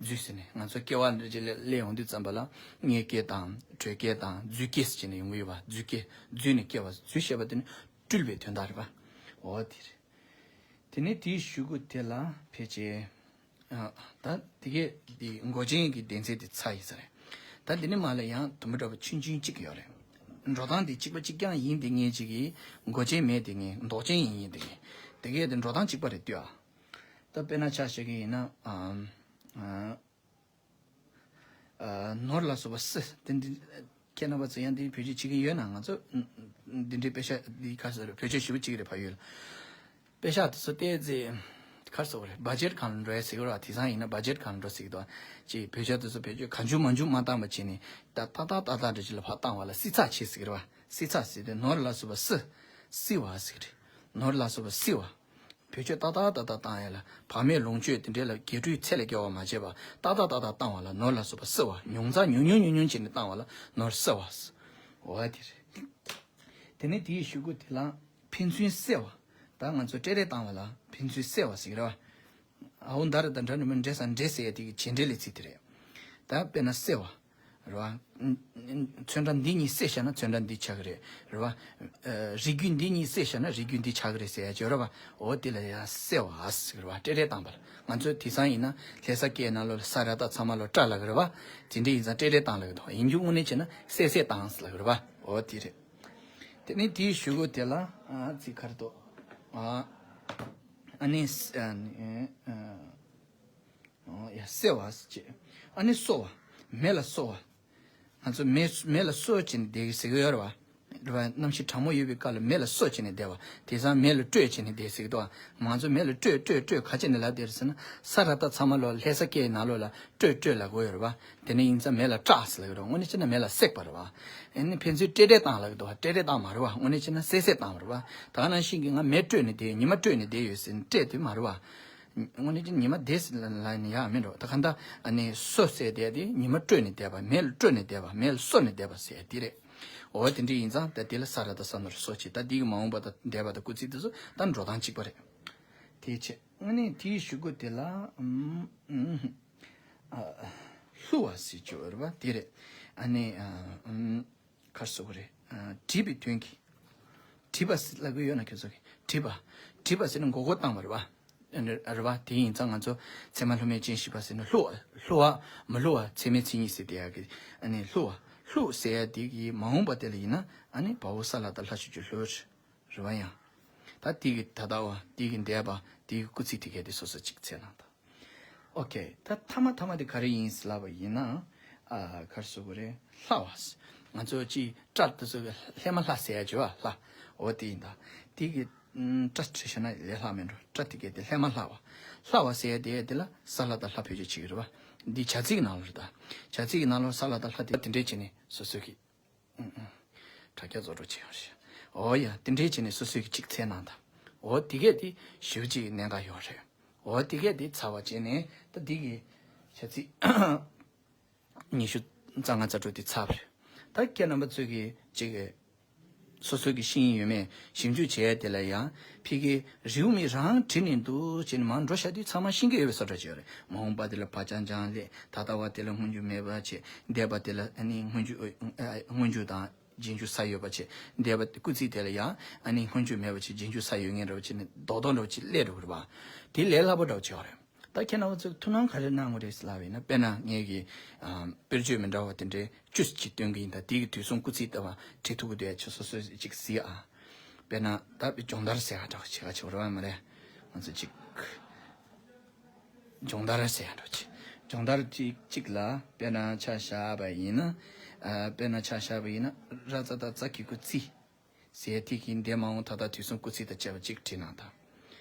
རྫུས་ཟེར་ནས་ང་ཚོ་སྐྱེ་བ་འདྲ་ཅིག་ལ་སླེབས་ཡོང་དུས་ཙམ་པ་ལ་མངལ་སྐྱེས་དང་དྲོད་སྐྱེས་དང་རྫུས་སྐྱེས་ཟེར་བྱས་ནས་ཡོང་གི་ཡོད་པ། རྫུས་སྐྱེས། རྫུས་ནས་སྐྱེ་བ། རྫུས་ཞེས་པ་དེ་ནི་སྤྲུལ་པའི་དོན་དག་རེད་པ། འོ་དེ་རེད། དེ་ནས་དེའི་གཞུག་གུ་དེ་ལ་ཕལ་ཆེར། ཨ། ད་དེ་གས་དེ་མགོ་ཅན་གྱི་སྡེ་ཚན་དེ་ཚར་ཡིན་ས་རེད། ད་འདི་ནས་མར་ལ་ཡང་དུམ་བུ་འདྲ་པོ་ཆུང་ཆུང་གཅིག་ཡོད་རེད། འགྲོ་སྟངས་དེ་གཅིག་པ་གཅིག་རྐྱང་ཡིན་དེ་ངེས་གཅིག་གིས། མགོ་ཅན་མེད་དེ་ངེས། འདོགས་ཅན་ཡིན་ཡིན་དེ་ངེས། དེ་གས་དེ་འགྲོ་སྟངས་གཅིག་པ་རེད་ལྟོས་ཨ། ད་དཔེར་ན་ཆ་བཞག་གི་ཡིན་ན། ཨ། ཨ། ཨ། ནོར་ལ་སོགས་པ་སྲི། དེ་འདི་ཁྱེད་རྣམ་པ་ཚོ་ཡང་འདི་བེད་སྤྱོད་བྱེད་ཀྱི་ཡོད་ན། ང་ཚོ་འདི་འདྲའི་དཔེ་ཆ་འདི་ག་རེ་ཟེར། བེད་སྤྱོད་ཞེ་པོ་བྱེད་ཀྱི་རེད་ཕ་ཡུལ་ལ། དཔེ་ཆ་དེ་ཚོ་བལྟས་ཚེ་ག་རེ་ཟེར་དགོས་རེད། བ་ཇེཊ་གང་ལ་འགྲོ་ཡ་ཟེར་གྱི་རེད་བ། དེང་སང་ཡིན་ན་བ་ཇེཊ་གང་ལ་འགྲོ་ཟེར་གྱི་འདུག་ཅེས་བེད་སྤྱོད་དེ་ཚོ་བེད་སྤྱོད་གང་བྱུང་མང་བྱུང་མ་བཏང་བ་བྱས་ནས། ད་ཏག་ཏག་ཏག་ཏག་འདྲ་ཅིག་ལ་ཕར་བཏང་བ་ལ་བསྲི་ཚགས་བྱེད་ཟེར་གྱི་རེད་བ། བསྲི་ཚགས་ཟེར་དུས་ནོར་ལ་སོགས་པ་བསྲི། བསྲི་བ་ཟེར་གྱི་རེད། ནོར་ལ་སོགས་པ་བསྲི་བ། བེད་སྤྱོད་ཏག་ཏག་ཏག་ཏག་བཏང་ཡ་ལ། བག་མེད་ལོངས་སྤྱོད་དེ་འདྲའི་ལ་དགེ་ཕྲུག་ཚད་ལས་བརྒལ་བ་མ་བྱས་པ་ཏག་ཏག་ཏག་ཏག་བཏང་བ་ལ་ནོར་ལ་སོགས་པ་བསྲི་བ། ཉུང་ཙམ་ཉུང་ཉུང་ཉུང་ཉུང་བྱས་ནས་བཏང་བ་ལ་ནོར་བསྲི་བ། འོ་དེ་རེད། དེ་ནས་དེའི་གཞུག་གུ་དེ་ལ་ཕན་ཚུན་བསྲེ་བ། ད་ང་ཚོ་སྤྲེལ་རེ་བཏང་བ་ལ་ཕན་ཚུན་བསྲེ་བ་ཟེར་གྱི་རེད་བ། ཨའོ་མདའ་རེ་དང་འདྲ་ནི་མི་འདྲེ་ས་འདྲེ་ཟེར་ཡ་དེ་གི་བྱེད་འབྲེལ་ལས་ཚིག་དེ་རེད། ད་དཔེར་ན་བསྲེ་བ། རེད་བ། ཚོན་ཁྲ་འདི་གཉིས་བསྲེས་བཞག་ན་ཚོན་ཁྲ་འདི་ཆགས་ཀྱི་རེད། རེད་བ། ཨ། རིགས་རྒྱུད་འདི་གཉིས་བསྲེས་བཞག་ན་རིགས་རྒྱུད་འདི་ཆགས་ཀྱི་རེད་ཟེར་ཡ་ཅིག་ཡོད་རེད་བ། འོ་དེ་ལ་ཡ་བསྲེ་བ་ཟེར་གྱི་རེད་བ། སྤྲེལ་རེ་བཏང་བ་ལ། ང་ཚོ་དེང་སང་ཡིན་ན་ལྷ་ས་སྐད་ནང་ལོགས་ལ་ས་ར་བཏགས་ཚ་མ་ལོགས་སྲ་ལབ་ཀྱི་རེད་བ། དེ་འདྲ་ཡིན་ཙང་སྤྲེལ་རེ་བཏང་ལབ་ཀྱི་འདུག་ཡིན་རྒྱུ་དངོས་གནས་བྱས་ན་བསྲེ་བསྲེ་བཏང་ལབ་ཀྱི་རེད་བ། འོ་དེ་རེད། དེ་ནས་དེའི་གཞུག་གུ་དེ་ལ། ཨ། ཚིག་ག་རེ་འདུག་ཨ། ཨ་ནི། ཨ་ནི། ཨ། ཨོ་ཡ། བསྲེ་བ་ཟེར་བྱས། ཨ་ནི་གསོ་བ། མེ་ལ་གསོ་བ། ང་ཚོ་མེ་མེ་ལ་གསོ་བྱས་ནས་བསྡད་ཀྱི་ཟེར་གྱི་ཡོད་རེད་བ། རེད་བ། གནམ་གཤིས་གྲང་མོ་ཡོད་པའི་སྐབས་ལ་མེ་ལ་སོ་བྱས་ནས་བསྡད་པ། དེང་སང་མེ་ལ་སྤྲོད་བྱས་ནས་བསྡད་ཟེར་གི་འདུག་བ། ང་ཚོ་མེ་ལ་སྤྲོད་སྤྲོད་སྤྲོད་ག་བྱས་ནས་ལབ་བསྡད་རེད་ཟེར་ན། ས་ར་ཏ་ཚང་མ་ལོ་ལྷ་ས་སྐད་ནང་ལོགས་ལ་སྤྲོད་སྤྲོད་ལབ་དགོས་ཡོད་རེད་བ། དེ་ནས་ཡིན་ཙང་མེ་ལ་སྐྲག་ཟེར་ལབ་ཀྱི་རེད། དངོས་གནས་བྱས་ན་མེ་ལ་བསྲེགས་པ་རེད་བ། ཨ་ནི་ཕན་ཚུན་སྤྲད་སྤྲད་བཏང་ལབ་ཀྱི་འདུག་བ། སྤྲད་སྤྲད་བཏང་མ་རེད་བ། དངོས་གནས་བྱས་ན་བསྲེགས་བསྲེགས་བཏང་བ་རེད་བ། ད་ག་ནང་བཞིན་གྱི་ང་མེ་སྤྲོད་ནས་བསྡད་ཡོད། ཉི་མ་སྤྲོད་ནས་བསྡད་ཡོད་ཟེར་ནས་སྤྲད་དེ་མ་རེད་བ། དངོས་གནས་ཀྱི་ཉི་མ་བསྡད་ཟེར་ལབ་ནས་ཡག་མིན་འགྲོ། ད་ག་ད་ཨ་ནི་སོ་ཟེར་དེ་དེ་ཉི་མ་སྤྲོད་ནས་བསྡད་པ། མེ་ལ་སྤྲོད་ནས་བསྡད་པ། མེ་ལ་སོ་ནས་བསྡད་པ་ཟེར་དེ་རེད། འོ་དེ་འདྲ་ཡིན་ཙང་ད་དེ་ལ་ས་ར་ཏ་ས་ན་རོ་སོ་བྱས། ད་དེ་གི་མ་འོངས་པ་དང་འདས་པ་དང་སྐུལ་ཚིག་དེ་ཚོ་ད་འགྲོ་སྟངས་གཅིག་པ་རེད། དེའི་ཆེད་དངོས་གནས་དེའི་གཞུག་གུ་དེ་ལ་ཨམ་ཨམ་ཨ་ལྷུ་བ་ཟེར་གྱི་ཡོད་རེད་བ། དེ་རེད། ཨ་ནི་ཨ་ཨམ་ག་རེ་ཟེར་དགོས་རེད། ཨ་བྲིས་པའི་དོན་གྱིས། བྲིས་པ་ཟེར་ལབ་ཀྱི་ཡོད་ན་ཁྱོད་ཚོ་གིས། བྲིས་པ། བྲིས་པ་ཟེར་ན་མགོ་སྐོར་བཏང་བ་རེད་བ། རེད་བ། དེ་ཡིན་ཙང་ང་ཚོ་ཚད་མ་ལྷུ་མེད་ཅན་ཞེས་པ་ཟེར་ན་ལྷུ་བ། ལྷུ་བ། མི་ལྷུ་བ། ཚད་མའི་མཚན་ཉིད་ཟེར་དེ་ཡག་གི། ཨ་ནི་ལྷུ་བ། ལྷུ་ཟེར་ཡ་དེ་གི་མ་འོངས་པ་དེ་ལ་ཡིན་ན་ཨ་ནི་བའོ་ས་ལ་ཏ་ལྷ་ཞབས་ཀྱུ་ལྷུ། རེད་བ། ཡང་ད་དེ་གི་ད་ལྟ་བ། དེ་གི་འདས་པ། དེ་གི་སྐུལ་ཚིག་དེ་གས་དེ་སོ་སོ་གཅིག་འཚོལ་གནང་དང་། ཨོ་ཁེ། ད་ཐ་མ་ཐ་མ་དེ་ག་རེ་ཡིན་ཟེར་ལབ་པ་ཡིན་ན། ཨ་ག་རེ་ཟེར་དགོས་རེད། ལྷ་བ། ང་ཚོ་ཅིག་སྐྲ་དེ་ཚོ་གི་ལྷས་མ་ལྷ་ཟེར་ཡ་བྱེད་བ་ལྷ། འོ་དེ་ཡིན་ད། དེ་གི་ཨམ་སྐྲ་བྲི་ཤེས་ན་ལས་སླ་མིན་འགྲོ། སྐྲ་དེ་གས་དེ་ལྷས་མ་ལྷ་བ། ལྷ་བ་ཟེར་ཡ་དེ་དེ་ལ་ས་ལ་ཏ་ལྷ་བེད་སྤྱོད་བྱེད་ཀྱི་རེད་བ། འདི་བྱ་ཚིག་གི་ནང་ལ་རེད་ད། བྱ་ཚིག་གི་ནང་ལ་ས་ལ་ཏ་ལྷ་དེ་དེ་འདྲས་བྱས་ནས་སོ་སོ་གི། ཨུ་ཨུ། དྲ་རྒྱ་རྫོགས་འགྲོ་བྱེད་ཡོང་རེད། འོ་ཡ། དེ་འདྲས་བྱས་ནས་སོ་སོའི་གི་གཅིག་འཚོལ་གནང་དང་། འོ་དེ་གས་དེ་ཞེ་པོ་ཅིག་གནད་འགག་ཡོད་རེད། འོ་དེ་གས་དེ་ཚར་བ་བྱས་ནས་ད་འདི་གི་བྱ་ཚིག་ཉི་ཤུ་རྩ་ལྔ་རྩ་དྲུག་དེ་ཚར་བ་རེད། ད་ཁྱེད་རྣམ་པ་ཚོས་གི་ཅིག་གི་སོ་སོའི་གི་ཤེས་ཡོན་ཡོད་མེད་ཞིབ་འཇུག་བྱས་དེ་ལ་ཡང་ཕ་གི་རེའུ་མིག་རང་བྲིས་ནས་འདུག་བྱས་ནས་མར་འགྲོ་བཞག་དུས་ཚང་མ་ཤེས་ཀྱི་ཡོད་པའི་བཟོ་འདྲ་ཅིག་ཡོད་རེད། མ་འོངས་པ་དེ་ལ་བག་ཅན་ཅན་ལས། ད་ལྟ་བ་དེ་ལ་སྔོན་འཇུག་མེད་པ་བྱས། འདས་པ་དེ་ལ་ཨ་ནི་སྔོན་འཇུག་ཨ་སྔོན་འཇུག་དང་། རྗེས་འཇུག་ས་ཡོད་པ་བྱས། འདས་པ་སྐུལ་ཚིག་དེ་ལ་ཡང་ཨ་ནི་སྔོན་འཇུག་མེད་པ་བྱས། རྗེས་འཇུག་ས་ཡོད་མཁན་འདྲ་བ་བྱས་ནས་རྡོག་རྡོག་འདྲ་བ་བྱས་སླེབས་འགྲོ་གི་རེད་པ། དེ་ལས་སླ་པོ་འདྲ་བ་བྱས་པ་རེད། ད་ཁྱེད་རྣམ་པ་ཚོས་ཐུགས་སྣང་ག་རེ་གནང་དགོས་རེད་ཟེར་ལབ་པ་ཡིན་ན། དཔེར་ན་ངས་ཀྱི་ཨ་དཔེར་བརྗོད་མི་འདྲ་བ་དེ་འདྲའི་བཅུ་ཅིག་སྟོན་གྱི་ཡིན། ད་དེ་གི་དུས་གསུམ་སྐུལ་ཚིག་ལྟ་བ་བྲིས་ཐུབ་ཀྱི་འདུག་ཡ། ཁྱོད་སོ་སོས་ཅིག་གཟིགས་ཨ། དཔེར་ན་ད་སྦྱོང་བརྡར་ཟེར་ཡ་འདྲ་བ་བྱེད་ག་བྱེད་པ་རེད་པ་མ་རེད། ང་ཚོ་ཅིག་སྦྱོང་བརྡར་ཟེར་ཡ་འདྲ་ཅིག་སྦྱོང་བརྡར་ཅིག་ཅིག་ལ་དཔེར་ན་ཆ་བཞག་པ་ཡིན་ན། ཨ་དཔེར་ན་ཆ་བཞག་པ་ཡིན་ན། ར་ཙ་ཏ་ཙ་གི་གུ་ཙི་ཟེར་དེ་གི་འདས་མ་འོངས་ད་ལྟ་དུས་གསུམ་སྐུལ་ཚིག་དང་བཅས་པ་གཅིག་བྲིས་གནང་དང་།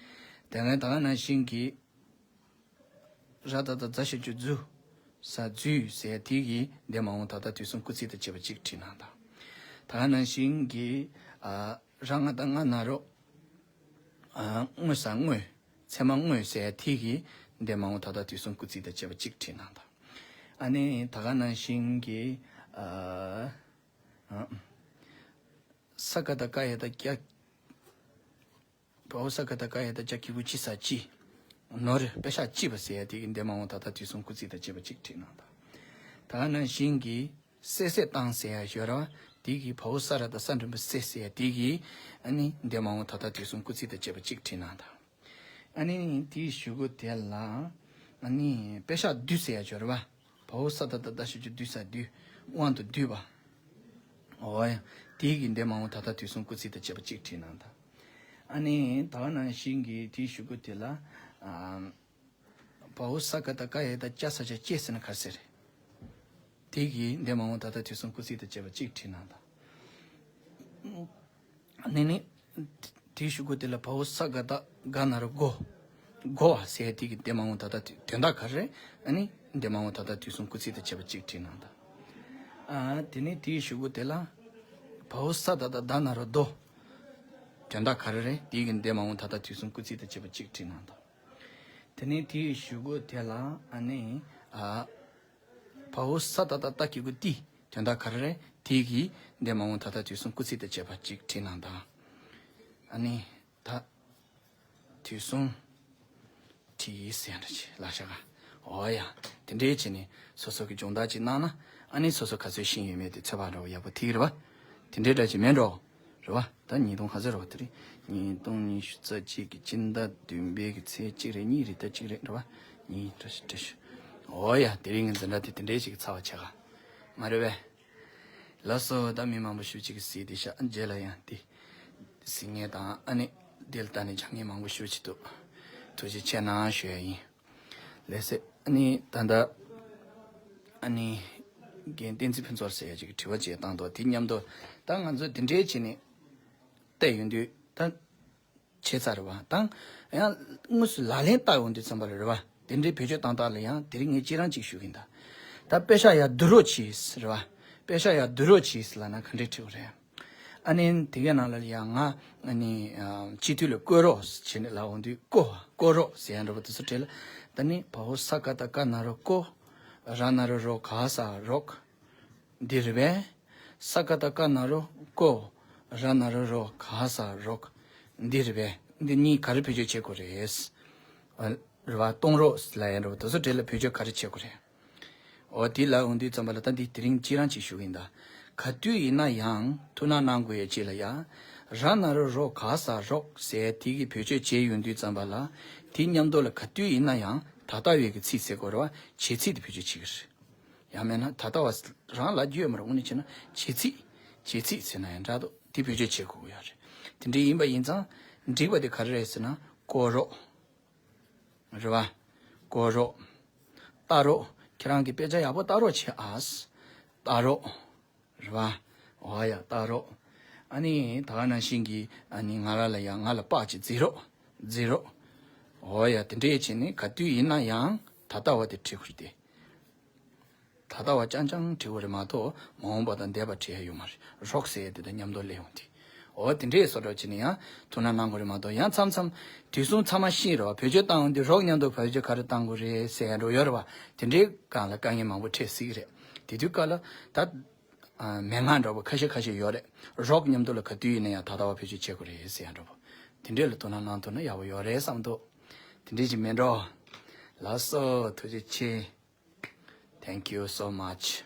དེ་སྔ་ད་ག་ནང་བཞིན་གྱི་ར་ད་བཏགས་རྫ་ཞབས་ཀྱུ་རྫུ། ཟ་རྫུས་ཟེར་དེ་གི་འདས་མ་འོངས་ད་ལྟ་དུས་གསུམ་སྐུལ་ཚིག་དང་བཅས་པ་གཅིག་བྲིས་གནང་དང་། ད་ག་ནང་བཞིན་གྱི་ཨ་ར་ང་བཏགས་རྔ་ན་རོ། ཨ་དངོས་ཟ་དངོས། ཚད་མ་དངོས་ཟེར་དེ་གི་འདས་མ་འོངས་ད་ལྟ་དུས་གསུམ་སྐུལ་ཚིག་དང་བཅས་པ་གཅིག་བྲིས་གནང་དང་། ཨ་ནི་ད་ག་ནང་བཞིན་གྱི་ཨ་ཨ་ས་ཀ་བཏགས་སྐ་ཡ་བཏགས་སྐྱ། བའོ་ས་ཀ་བཏགས་སྐ་ཡ་བཏགས་སྐྱ་གི་གུ་ཅི་ས་ཅི། ནོར་པེ་ཤག་ཅི་བ་ཟེར་ཡ་དེ་གི་འདས་མ་འོངས་ད་ལྟ་དུས་གསུམ་སྐུལ་ཚིག་དང་བཅས་པ་གཅིག་བྲིས་གནང་དང་། ད་ག་ནང་བཞིན་གྱི་སེ་སེ་བཏང་ཟེར་ཡ་ཡོད་རེད་པ། དེ་གི་བའོ་ས་ར་བཏགས་ས་འགྲེང་བུ་སེ་ཟེར་ཡ་དེ་གི་ཨ་ནི་འདས་མ་འོངས་ད་ལྟ་དུས་གསུམ་སྐུལ་ཚིག་དང་བཅས་པ་གཅིག་བྲིས་གནང་དང་། ཨ་ནི་དེའི་གཞུག་གུ་དེ་ལ་ཨ་ནི་པེ་ཤག་བསྡུས་ཟེར་ཡ་ཡོད་རེད་པ། བའོ་ས་ད་བཏགས་སྡ་ཞབས་ཀྱུ་སྡུ་ས་བསྡུས། དབང་དུ་བསྡུས་པ། འོ་ཡ། དེ་གི་འདས་མ་འོངས་ད་ལྟ་དུས་གསུམ་སྐུལ་ཚིག་དང་བཅས་པ་གཅིག་བྲིས་གནང་དང་། ཨ་ནི་ད་ག་ནང་བཞིན་གྱི་དེའི་གཞུག་གུ་དེ་ལ་ཨ་བའོ་ས་ཀ་བཏགས་སྐ་ཡ་བཏགས་སྐྱ་ས་ཆ་སྐྱེ་ཟེར་ན་ག་རེ་ཟེར་རེད། དེ་གི་འདས་མ་འོངས་ད་ལྟ་དུས་གསུམ་སྐུལ་ཚིག་དང་བཅས་པ་གཅིག་བྲིས་གནང་དང་། ཨ་ནི་ནི། དེའི་གཞུག་གུ་དེ་ལ་བའོ་ས་ག་བཏགས་སྒ་ན་རོ་སྒོ། སྒོ་བ་ཟེར་དེ་གི་འདས་མ་འོངས་ད་ལྟ་དུས་དོན་དག་ག་རེ་རེད། ཨ་ནི་འདས་མ་འོངས་ད་ལྟ་དུས་གསུམ་སྐུལ་ཚིག་དང་བཅས་པ་གཅིག་བྲིས་གནང་དང་། ཨ་དེ་ནས་དེའི་གཞུག་གུ་དེ་ལ་བའོ་ས་ད་བཏགས་སྡ་ན་རོ་སྡོ། དོན་དག་ག་རེ་རེད། དེ་གི་འདས་མ་འོངས་ད་ལྟ་དུས་གསུམ་སྐུལ་ཚིག་དང་བཅས་པ་གཅིག་བྲིས་གནང་དང་། དེ་ནས་དེའི་གཞུག་གུ་དེ་ལ་ཨ་ནི་ཨ། བའོ་ས་ད་བཏགས་སྟ་གི་གུ་སྟི། དོན་དག་ག་རེ་རེད། དེ་གི་འདས་མ་འོངས་ད་ལྟ་དུས་གསུམ་སྐུལ་ཚིག་དང་བཅས་པ་གཅིག་བྲིས་གནང་དང་། ཨ་ནི་ད་དུས་གསུམ་བྲིས་ཟེར་འདྲ་ཅིག་ལབ་ཤག་ག་འོ་ཡ། དེ་འདྲའི་བྱས་ནས་སོ་སོ་གི་སྦྱོང་བརྡར་ཅིག་གནང་ན། ཨ་ནི་སོ་སོ་ག་ཚོད་ཤེས་ཡོད་མེད་དེ་ཚོད་དཔག་འདྲ་བོ་ཡག་པོ་ཐིག་རེད་པ། དེ་འདྲའི་འདྲ་ཅིག་མེད་འགྲོ། རེད་བ། ད་ཉིས་སྟོང་ག་ཚོད་རེད་བ། དེ་རིང་ཉིས་སྟོང་ཉི་ཤུ་རྩ་གཅིག་གི་སྤྱི་ཟླ་བདུན་པའི་གི་ཚེས་གཅིག་རེད། གཉིས་རེད། ད་གཅིག་རེད། རེད་བ། གཉིས། བཀྲ་ཤིས་བཀྲ་ཤིས། འོ་ཡ། དེ་རིང་གི་འཛིན་གྲྭ་དེ་དེ་འདྲའི་ཞིག་ཚར་བ་བྱས་ག་མ་རེད་པས། ལགས་སོ། ད་མི་མང་པོ་ཞེ་པོ་ཅིག་གིས་གཟིགས་བསྡད་ཤག་རྗེས་ལ་ཡང་དེ་གཟིགས་མཁན་དང་། ཨ་ནི་དེ་ལ་ལྟ་ནས་སྦྱང་མཁན་མང་པོ་ཞེ་པོ་ཅིག་འདུག་ཐུགས་རྗེ་ཆེ་གནང་ཞུ་ཡ་ཡིན། ལགས་སེ། ཨ་ནི་ད་ལྟ་ཨ་ནི། རྒན་བསྟན་འཛིན་ཕུན་ཚོགས་ཟེར་ཡ་ཅིག་གིས་དྲི་བ་ཅིག་བཏང་འདུག་དེ་མཉམ་དུ་ད་ང་ཚོས་དེ་འདྲའི་བྱས་ནས་བལྟས་ཡོང་དུས་ད་བྱས་ཚར་བ་དང་། ཡང་དངོས་སུ་ལག་ལེན་བསྟར་ཡོང་དུས་ཙམ་པ་ལ་རེད་བ། དེ་འདྲའི་བེད་སྤྱོད་བཏང་སྟངས་ལ་ཡང་དེ་རིང་ངས་ཅི་རང་ཅིག་ཞུ་གིན་ད། ད་དཔེ་ཤག་ཡར་བསྡུ་རོགས་གྱིས་རེད་བ། དཔེ་ཤག་ཡར་བསྡུ་རོགས་གྱིས་ལབ་ན་ག་འདྲས་བྲིས་དགོས་རེད། ཨ་ནི་དེ་གའི་ནང་ལ་ཡང་ང་ཨ་ནི་ཨ་སྤྱི་འཐུས་ལ་བསྐོ་རོགས་བྱས་ནས་ལབ་འོང་དུས་བསྐོ་བསྐོ་རོགས་ཟེར་ཡ་འདྲ་པོ་དེ་ཚོ་བྲིས་ལ། ད་ནི་བ་འོ་ས་ཀ་བཏགས་སྐ་ན་རོ་སྐོ། ར་ན་རོ་རོ་ག་ས་རོག་འདི་རེད་པས། ས་ཀ་བཏགས་སྐ་ན་རོ་སྐོ། ར་ན་རོ་རོ་ག་ས་རོག་འདི་རེད་པས། འདི་གཉིས་ག་རེ་བེད་སྤྱོད་བྱེད་དགོས་རེད། ཨ་རེད་བ། གཏོང་རོགས་ལབ་ཡ་འདྲ་པོ་དེ་ཚོ་བྲིས་ལ་བེད་སྤྱོད་ག་རེ་བྱེད་དགོས་རེད། འོ་དེ་ལབ་འོང་དུས་ཙམ་པ་ལ་ད་འདི་དེ་རིང་ཅི་རང་ཅིག་ཞུ་གི་ཡིན་ད། ག་དུས་ཡིན་ན་ཡང་ཐུགས་སྣང་གནང་དགོས་ཡ་ཅིག་ལ་ཡ། ར་ན་རོ་རོ་ག་ས་རོག་ཟེར་དེ་གི་བེད་སྤྱོད་བྱས་ཡོང་དུས་ཙམ་པ་ལ། དེ་མཉམ་དུ་ལ་ག་དུས་ཡིན་ན་ཡང་ད་ལྟ་བའི་གི་ཚིག་ཟེར་དགོས་རེད་བ། བྱེད་ཚིག་དེ་བེད་སྤྱོད་བྱེད་ཀྱི་རེད། ཡང་མིན་ན་ད་ལྟ་བ་རང་ལབ་རྒྱུ་ཡོད་མ་རེད། དངོས་གནས་བྱས་ན་བྱེད་ཚིག་བྱེད་ཚིག་ཟེར་ན་ཡང་འདྲ་འདུག་དེ་བེད་སྤྱོད་བྱེད་དགོས་ཀྱི་ཡོད་རེད། དེ་འདྲ་ཡིན་པ་ཡིན་ཙང་འགྲིག་པ་དེ་ག་རེ་རེད་ཟེར་ན་བསྐོ་རོགས། རེད་བ། བསྐོ་རོགས། ལྟ་རོགས། ཁྱེད་རང་གིས་དཔེ་ཆ་ཡག་པོ་ལྟ་རོགས་བྱེད་ཨ། ལྟ་རོགས། རེད་བ། འོ་ཡ་ལྟ་རོགས། ཨ་ནི་ད་ག་ནང་བཞིན་གྱི་ཨ་ནི་ང་རང་ལ་ཡང་ང་ལ་པགས་ཅིག་བརྫིས་རོགས། བརྫིས་རོགས། འོ་ཡ་དེ་འདྲས་བྱས་ནས་ག་དུས་ཡིན་ན་ཡང་ད་ལྟ་བ་དེ་བྲིས་དགོས་རེད་དེ། ད་ལྟ་བ་རྐྱང་རྐྱང་བྲིས་དགོས་རེད་མ་གཏོགས་མ་འོངས་པ་དང་འདས་པ་བྲིས་ཡ་ཡོད་མ་རེད། རོགས་ཟེར་ཡ་དེ་དང་མཉམ་དུ་སླེབས་ཡོང་དུས། འོ་དེ་འདྲས་བཟོ་འདྲ་བྱས་ནས་ཡང་ཐུགས་སྣང་གནང་དགོས་རེད་མ་གཏོགས། ཡང་མཚམས་མཚམས་དུས་གསུམ་ཚང་མ་ཤེས་རེད་བ། བེད་སྤྱོད་བཏང་ཡོང་དུས་རོགས་མཉམ་དུ་བེད་སྤྱོད་ག་རེ་བཏང་དགོས་རེད་ཟེར་ཡ་འདྲ་ཡོད་རེད་བ། དེ་འདྲའི་སྒང་ལ་དཀའ་ངལ་མང་པོ་འཕྲད་སྲིད་ཀྱི་རེད། དེ་དུས་སྐབས་ལ་ད་ཨ་མན་ངག་འདྲ་པོ་ཁ་ཤས་ཁ་ཤས་ཡོད་རེད། རོགས་མཉམ་དུ་ལ་ག་དུས་ཡིན་ན་ཡང་ད་ལྟ་བ་བེད་སྤྱོད་བྱེད་དགོས་རེད་ཟེར་ཡ་འདྲ་པོ། དེ་འདྲས་ལ་དོ་སྣང་གནང་ཐུབ་ན་ཡག་པོ་ཡོད་རེད་བསམ་འདུག་དེ་འདྲས་ཅིག་མིན་འགྲོ། ལགས་སོ། ཐུགས་རྗེ་ཆེ། Thank you so much.